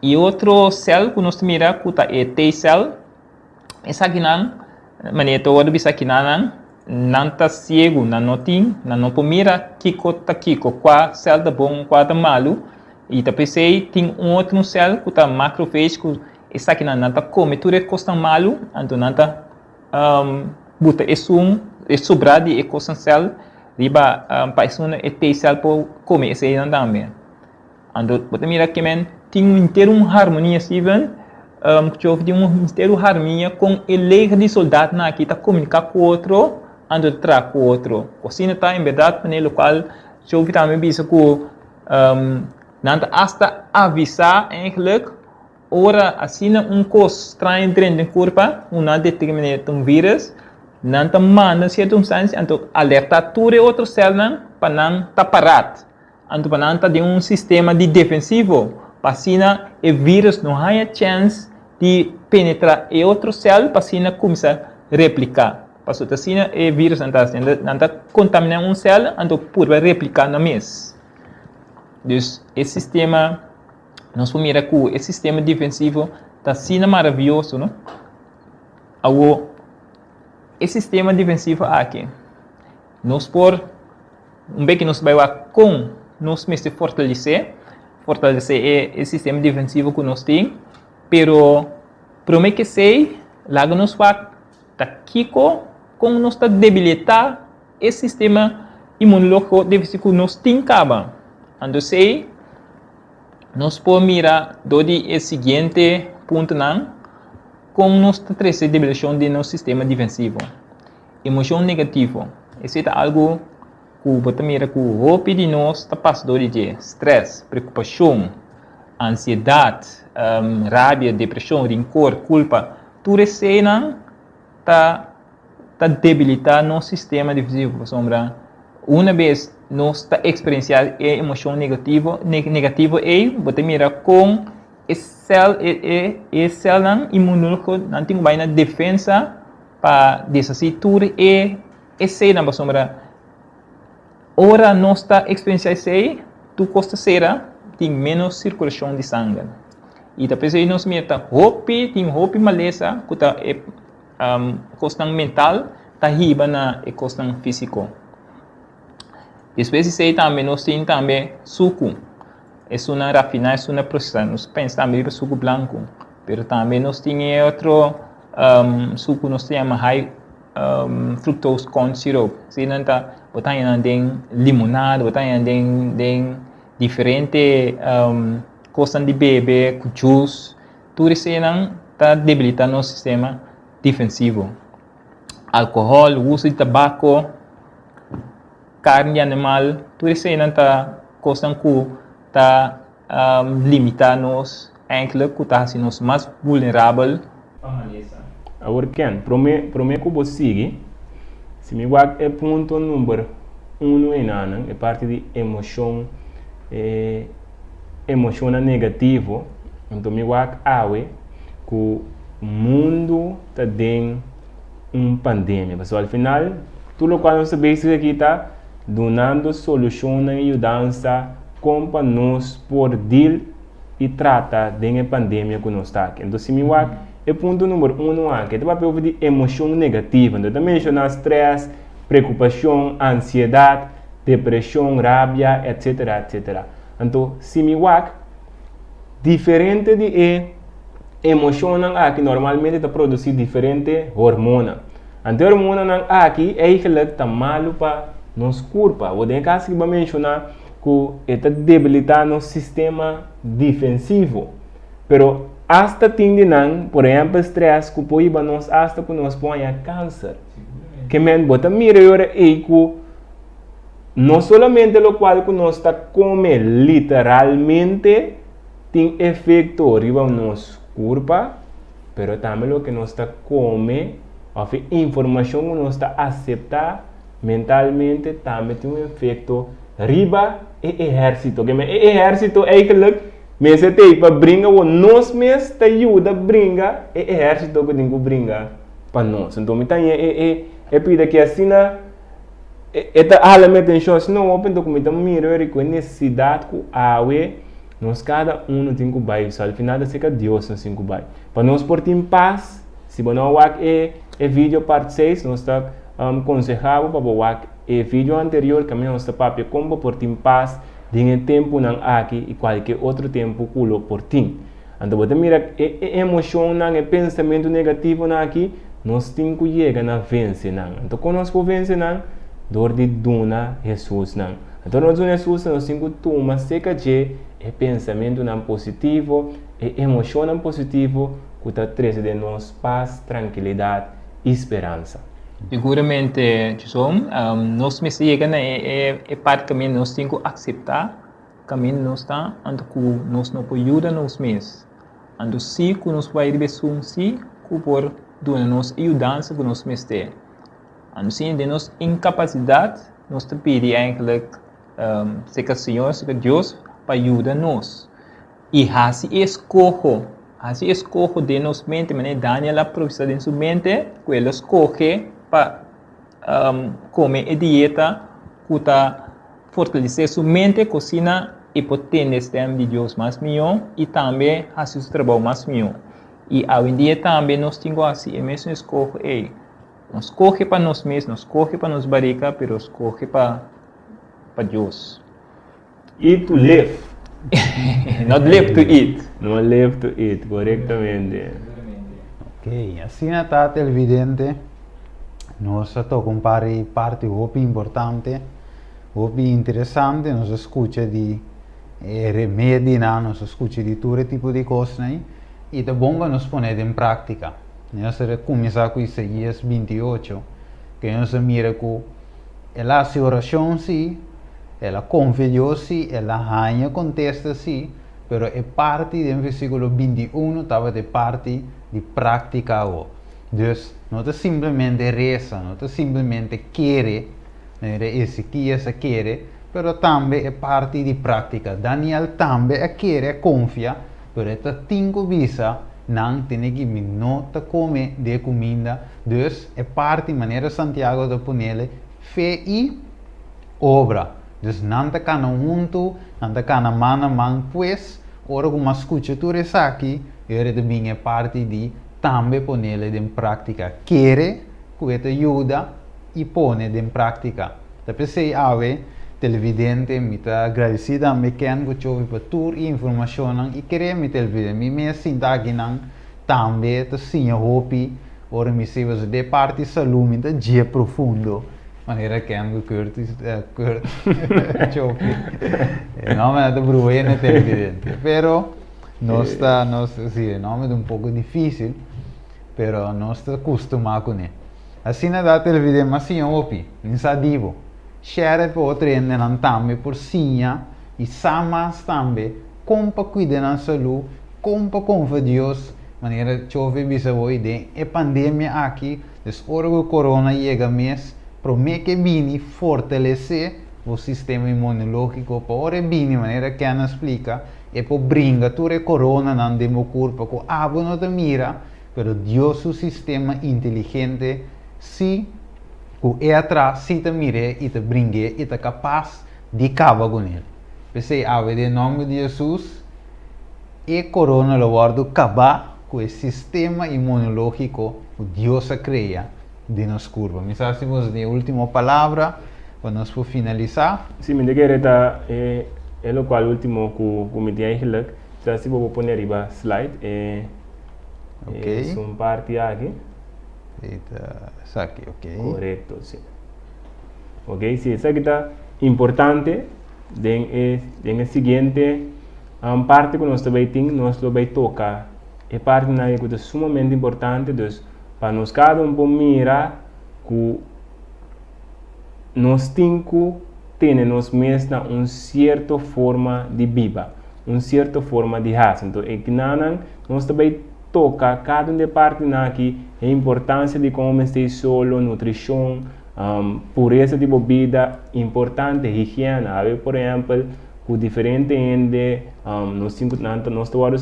Speaker 3: E otro sèl ku nos ta mira ku ta e T-sèl, esakinan manera ta wòrdu bisa kinanan nan ta siegu, nan no tin, nan no por mira kiko ta kiko, kua sèl ta bon, kua ta malu, i ta p'esei tin un otro sèl ku ta macrophage ku esakinan nan ta kome tur e kosnan malu, anto nan ta buta esun e sobrá di e kosnan sèl riba pa esun e T-sèl por kome eseinan tambe. Anto bo ta mira ke men tin un henter un harmonia Steven, ku tjof tin un henter un harmonia kon e leger di soldatnan aki ta komuniká ku otro anto ta traha ku otro. Ku asina ta en bèrdat manera lokual tjof tambe bisa ku nan ta asta avisá eigenlijk Ora asina un kos straño drenta den kurpa, un nan determiné ta un vírus, nan ta manda un sierto instancia anto alertá tur e otro sèlnan pa nan ta parat, anto pa nan ta den un sistema di defensivo, pa asina e vírus no haña chèns di penetrá e otro sèl pa asina kuminsá repliká. Pasobra ta asina e vírusnan ta hasi, nan ta kontaminá un sèl anto purba repliká nan mes. Dus e sistema. Nos por mira ku e sistema defensivo ta asina maravioso, no? Awor, e sistema defensivo aki, nos por, un bes ku nos bai wak kon nos mester fortalesé, fortalesé e e sistema defensivo ku nos tin, pero promé ku esei, laga nos wak ta kiko, kon nos ta debilitá e sistema inmunológiko defensivo ku nos tin kaba. Anto esei nos por mira dor di e siguiente puntonan kon nos ta trese debilashon den nos sistema defensivo. Emoshon negativo, esei ta algu ku bo ta mira ku hopi di nos ta pasa dor di dje, strès, preokupashon, ansiedat, rabia, depreshon, rinkor, kulpa, tur eseinan ta ta debilitá nos sistema defensivo pasobra una bes nos ta eksperensiá e emoshon negativo negativo ei bo ta mira kon e sèl e e e sèlnan inmunológiko nan tin ku bai na defensa pa deshasí tur e eseinan pasobra ora nos ta eksperensiá esei tur kos ta sera tin ménos sirkulashon di sanger i ta p'esei nos mira ta hopi tin hopi malesa ku ta e Kosnan mental ta hiba na e kosnan físiko. Despues di esei tambe nos tin tambe suku. Esunnan rafiná, esunnan prosesá. Nos pensa tambe riba suku blanku, pero tambe nos tin e otro suku nos ta yama high fructose corn syrup. Eseinan ta bo ta haña nan den limonada, bo ta haña nan den den diferente kosnan di bebe ku juice. Tur eseinan ta debilitá nos sistema defensivo. Alkohòl, uso di tabako, karni di animal, tur eseinan ta kosnan ku ta limitá nos enkele ku ta hasi nos mas vulnerabel pa malesa.
Speaker 2: Awor Ken, promé promé ku bo sigui, si mi wak e punto number uno enanan, e parti di emoshon, e emoshonnan negativo, anto mi wak awe ku mundu ta den un pandemia. Pasobra al final tur lokual nos ta bezig aki ta. Dunando solushonnan i yudansa kon pa nos por deal i trata den e pandemia ku nos ta aki. Enton si mi wak e punto number uno aki, e ta papia over di emoshon negativo. Enton e ta menshoná strès, preokupashon, ansiedat, depreshon, rabia, etsetera, etsetera. Anto si mi wak diferente di e emoshonnan aki normalmente ta produsí diferente hormona. Anto e hormonanan aki eigenlijk ta malu pa nos kurpa. Bo den e kas aki bo a menshoná ku e ta debilitá nos sistema difensivo. Pero asta tin di nan, por ehèmpel strès, ku por hiba nos asta ku nos por haña kanser. Ke men bo ta mira e ora ei ku no solamente lokual ku nos ta kome literalmente tin efekto riba nos kurpa, Pero tambe loke nos ta kome òf e informashon ku nos ta aseptá mentalmente tambe tin un efekto riba e ehérsito. Ke men e ehérsito eigentlik mester ta ei pa bringa wou nos mes ta yuda bringa e ehérsito ku tin ku bringa pa nos. Anto mi ta haña e e e pida ki asina e ta hala mi atenshon asina hopi anto ku mi ta mira weri ku e nesesidat ku awe Nos kada unu tin ku bai, so al final ta serka Dios nos tin ku bai. Pa nos por tin pas, si bo no a wak e e video part seis, nos ta konseha bo pa bo wak e video anterior kaminda nos ta papia kon bo por tin pas den e tempunan aki i kualke otro tempu ku lo por tin. Anto bo ta mira e e emoshonnan, e pensamentu negativonan aki, nos tin ku yega na vense nan. Anto kon nos por vense nan? Dor di duna Hesus nan. Anto nos duna Hesus nos tin ku tuma serka dje e pensamentunan positivo, e emoshonnan positivo ku ta trese den nos pas, trankilidat i speransa.
Speaker 3: Siguramente, Jason, nos mester yega na e parti kaminda nos tin ku akseptá kaminda nos ta, anto ku nos no por yuda nos mes. Anto si ku nos bai riba esun si ku por duna nos e yudansa ku nos mester. Anto den nos inkapasidat nos ta pidi eigenlijk serka Señor, serka Dios pa yuda nos i hasi e eskoho, hasi e eskoho den nos mente, manera Daniel a profesá den su mente ku el a skohe pa kome e dieta ku ta fortalesé su mente ku asina e por tende e stèm di Dios mas mihó i tambe hasi su trabou mas mihó. I awendia tambe nos tin ku hasi e mesun eskoho ei. No skohe pa nos mes, no skohe pa nos barika, pero skohe pa pa Dios.
Speaker 2: Eat to live.
Speaker 3: Not live to eat.
Speaker 2: No live to eat, korektamente.
Speaker 1: Ok, asina ta televidente, nos a toka un par di parti hopi importante, hopi interesante, nos a skucha di e remedinan, nos a skucha di tur e tipo di kosnan ei, i ta bon pa nos pone den práktika. Nos a kuminsá ku Isaías 28, ku nos a mira ku el a hasi orashon sí, el a konfia Dios sí, el a haña kontesta sí, pero e parti den versíkulo 21 tabata e parti di práktika awor. Dus, no ta simplemente resa, no ta simplemente kere, manera Ezekias a kere, pero tambe e parti di práktika. Daniel tambe a kere, a konfia, pero e ta tin ku bisa, Nan tene ki mi no ta kome di e kuminda, dus e parti manera Santiago ta ponele, fe i obra. Dus nan ta kana huntu, nan ta kana man na man, pues ora ku mas skucha tur esaki, e ora ta bin e parti di tambe ponele den práktika. Kere ku e ta yuda i pone den práktika. Ta p'esei awe, televidente, mi ta gradisí tambe Ken ku Chovi pa tur e informashonnan i kere mi televidente. Mi mes sinta akinan tambe ta siña hopi ora mi siba so den parti salú mi ta dje profundo manera Ken ku Curtis Kurt Chovi. E nòmber nan ta bruhende televidente. Pero nos ta nos si e nòmber ta un poko difísil pero nos ta kustumá kuné. Asina ta televidente mas siña hopi, mi sa di bo. Share e pa otro hendenan tambe por siña i sa mas tambe kon pa kuida nan salú, kon pa konfia Dios, manera Chofe bisa hoy den e pandemia aki, dus ora ku corona yega mes, promé ke bini fortalesé bo sistema inmunológiko pa ora e bini, manera Ken a splika, e por bringa tur e coronanan den bo kurpa ku abo no ta mira, Pero Dios su sistema inteligente sí ku e atras si ta mir'é i ta bring'é i ta kapas di kaba kuné. P'esei awe den nòmber di Hesus e korona lo wòrdu kabá ku e sistema inmunológiko ku Dios a krea den nos kurpa. Mi sa si boso tin e último palabra pa nos por finalisá.
Speaker 2: Sí, mi ta kere ta e e lokual último ku ku mi tin eigenlijk. Sa si bo por pone riba slide e
Speaker 1: Oké.
Speaker 2: esun parti aki.
Speaker 1: E ta esaki, oké.
Speaker 2: Korekto, sí. Oké, sí, esaki ta importante den e den e siguiente parti ku nos ta bai tin, nos lo bai toka e partinan aki ku ta sumamente importante, dus pa nos kada un por mira ku nos tin ku tene nos mes na un sierto forma di biba, un sierto forma di hasi. Enton e kinanan nos ta bai toka kada un di e partinan aki, e importansia di kon mester i solo, nutrishon, puresa di bo bida, importante higiena. Awe por ehèmpel ku diferente hende nos tin ku nan ta nos ta wòrdu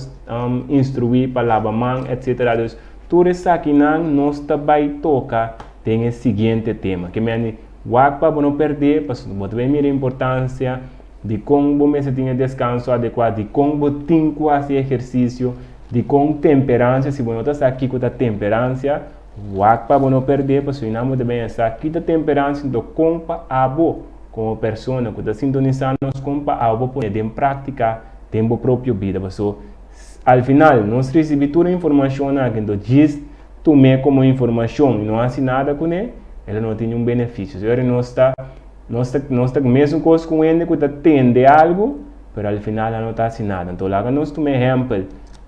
Speaker 2: instruí pa laba man etsetera. Dus tur esakinan nos ta bai toka den e siguiente tema. Ke mende wak pa bo no pèrdè pasobra bo ta bai mira importansia dikon bo mester tin e deskanso adekuá, dikon bo tin ku hasi ehersisio, dikon temperansia, si bo no ta sa kiko ta temperansia, wak pa bo no pèrdè pasobra nan bo ta bai sa ki ta temperansia enton kon pa abo komo persona ku ta sintonisá nos kon pa abo pone den práktika den bo propio bida pasobra al final nos risibí tur e informashonnan aki enton djis tum'é komo informashon i no hasi nada kuné, el no tin niun benefisio. So ora nos ta nos ta nos ta mesun kos ku un hende ku ta tende algu, pero al final a no ta hasi nada. Anto laga nos tuma ehèmpel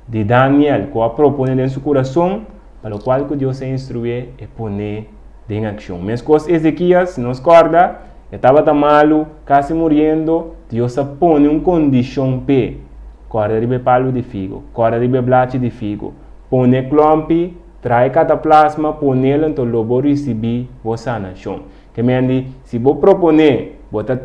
Speaker 2: di Daniel ku a proponé den su kurason pa lokual ku Dios a instruié e poné den akshon. Meskos Ezekias, si nos kòrda, e tabata malu, kasi muriendo, Dios a pone un kondishon p'e, kòrda riba e palu di figo, kòrda riba e blachi di figo. Pone klòmpi, trae kataplasma, ponel anto lo bo risibí bo sanashon. Ke men di, si bo proponé, bo ta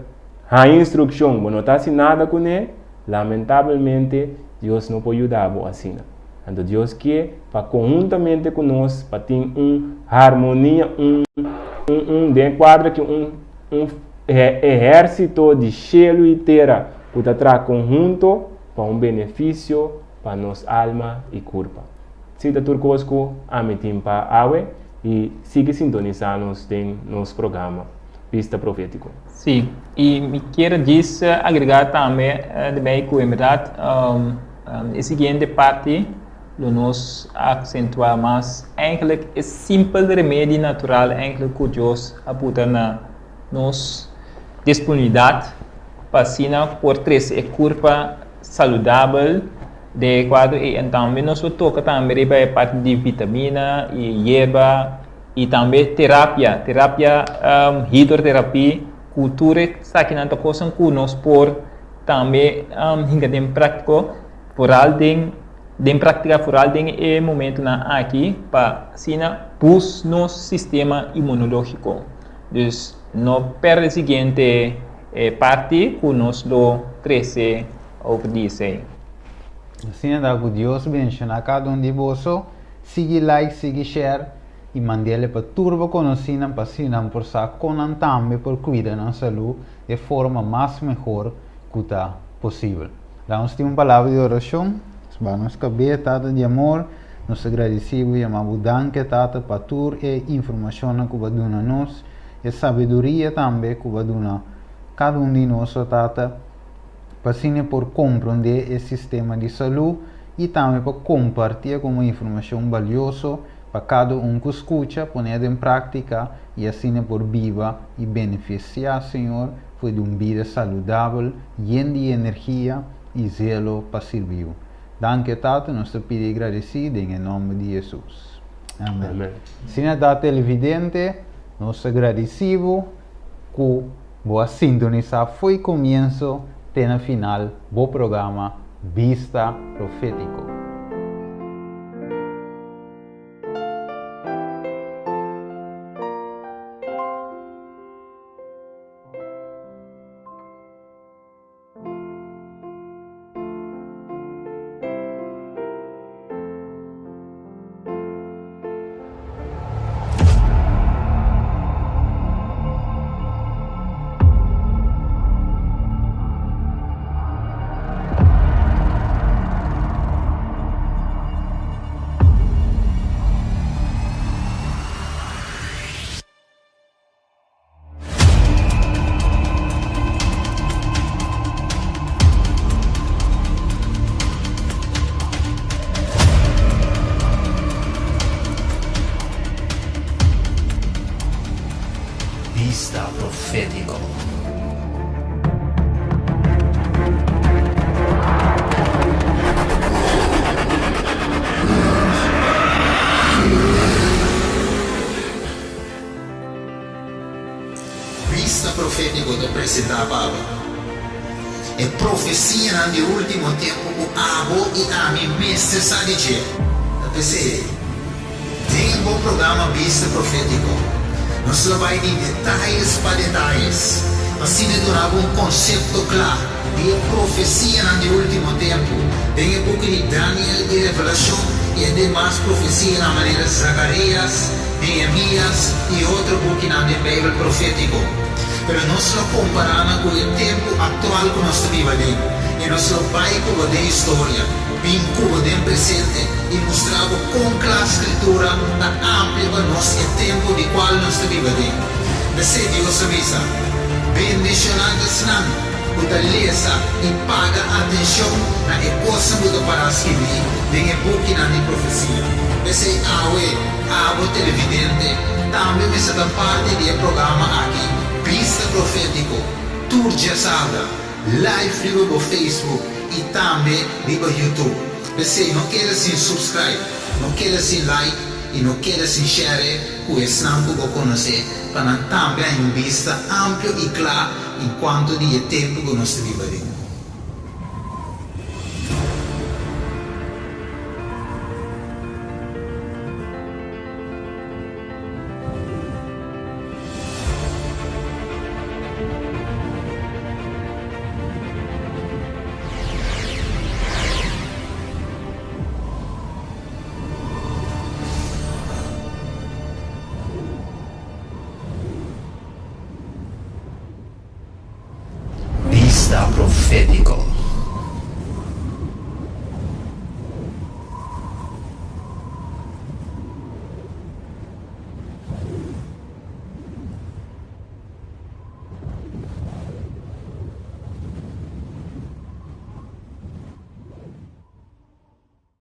Speaker 2: haña instrukshon, bo no ta hasi nada kuné, lamentabelmente Dios no por yuda bo asina. Anto Dios ke pa konhuntamente ku nos pa tin un harmonia, un un un den e kuadro aki un un ehérsito di shelu i tera ku ta traha konhunto pa un benefisio pa nos alma i kurpa. Si ta tur kos ku ami tin pa awe i sigui sintonisá nos den nos programa Bista Profétiko.
Speaker 3: Sí, i mi kier djis agregá tambe debei ku en bèrdat e siguiente parti lo nos aksentuá mas eigentlik e simpel remedi natural eigentlik ku Dios a buta na nos disponibilidat pa asina por trese e kurpa saludabel den e kuadro ei en tambe nos lo toka tambe riba e parti di vitamina i yerba i tambe terapia, terapia hidroterapie ku tur esakinan ta kosnan ku nos por tambe hinka den práktiko foral den den práktika foral den e momentunan aki pa asina boost nos sistema inmunológiko. Dus no pèrdè siguiente E parti ku nos lo trese over di esei.
Speaker 1: Asina ta ku Dios benshoná kada un di boso. Sigui like, sigui share i mand'el pa tur bo konosínan pa asina nan por sa kon nan tambe por kuida nan salú e forma mas mehor ku ta posibel. Laga nos tin un palabra di orashon. Nos baha nos kabes, Tata di amor, nos ta gradisí bo i yama bo danke, Tata, pa tur e informashonnan ku bo a duna nos. E sabiduria tambe ku bo a duna kada un di nos, o Tata, pa asina e por komprondé e sistema di salú i tambe pa kompartié komo informashon balioso pa kada un ku skucha, pon'é den práktika i asina e por biba i benefisiá, Señor, for di un bida saludabel, yen di energia i zelo pa sirbi bo. Danki, Tata, nos ta pidi i gradisí den e nòmber di Hesus. Amen.
Speaker 2: Amen.
Speaker 1: Asina ta televidente, nos ta gradisí bo ku bo a sintonisá fo'i komienso te na final bo programa Bista Profétiko.
Speaker 4: presentá pa bo. E profesianan di último tempu ku abo i ami mester sa di dje. Ta p'esei, den bo programa Bista Profétiko, nos lo bai di detayes pa detayes pa asina duna bo un konsepto kla di e profesianan di último tempu den e buki di Daniel i Revelashon i e demas profesianan manera Zakarías, Nehemías i otro bukinan den Beibel profétiko. Pero nos lo kompará nan ku e tempu aktual ku nos ta biba den, i nos lo bai ku bo den historia, bin ku bo den presente i mustra bo kon kla Skritura ta amplia pa nos e tempu di kual nos ta biba den. P'esei Dios a bisa, Bendishoná ta esnan ku ta lesa i paga atenshon na e kosnan ku ta pará skibí den e bukinan di profesia. P'esei awe, Abo televidente tambe mester ta parti di e programa aki Bista Profétiko tur djasabra live riba bo Facebook i tambe riba YouTube. P'esei no keda sin subscribe, no keda sin like i no keda sin share ku esnan ku bo konosé pa nan tambe haña un bista amplio i kla en kuanto di e tempu ku nos ta biba den.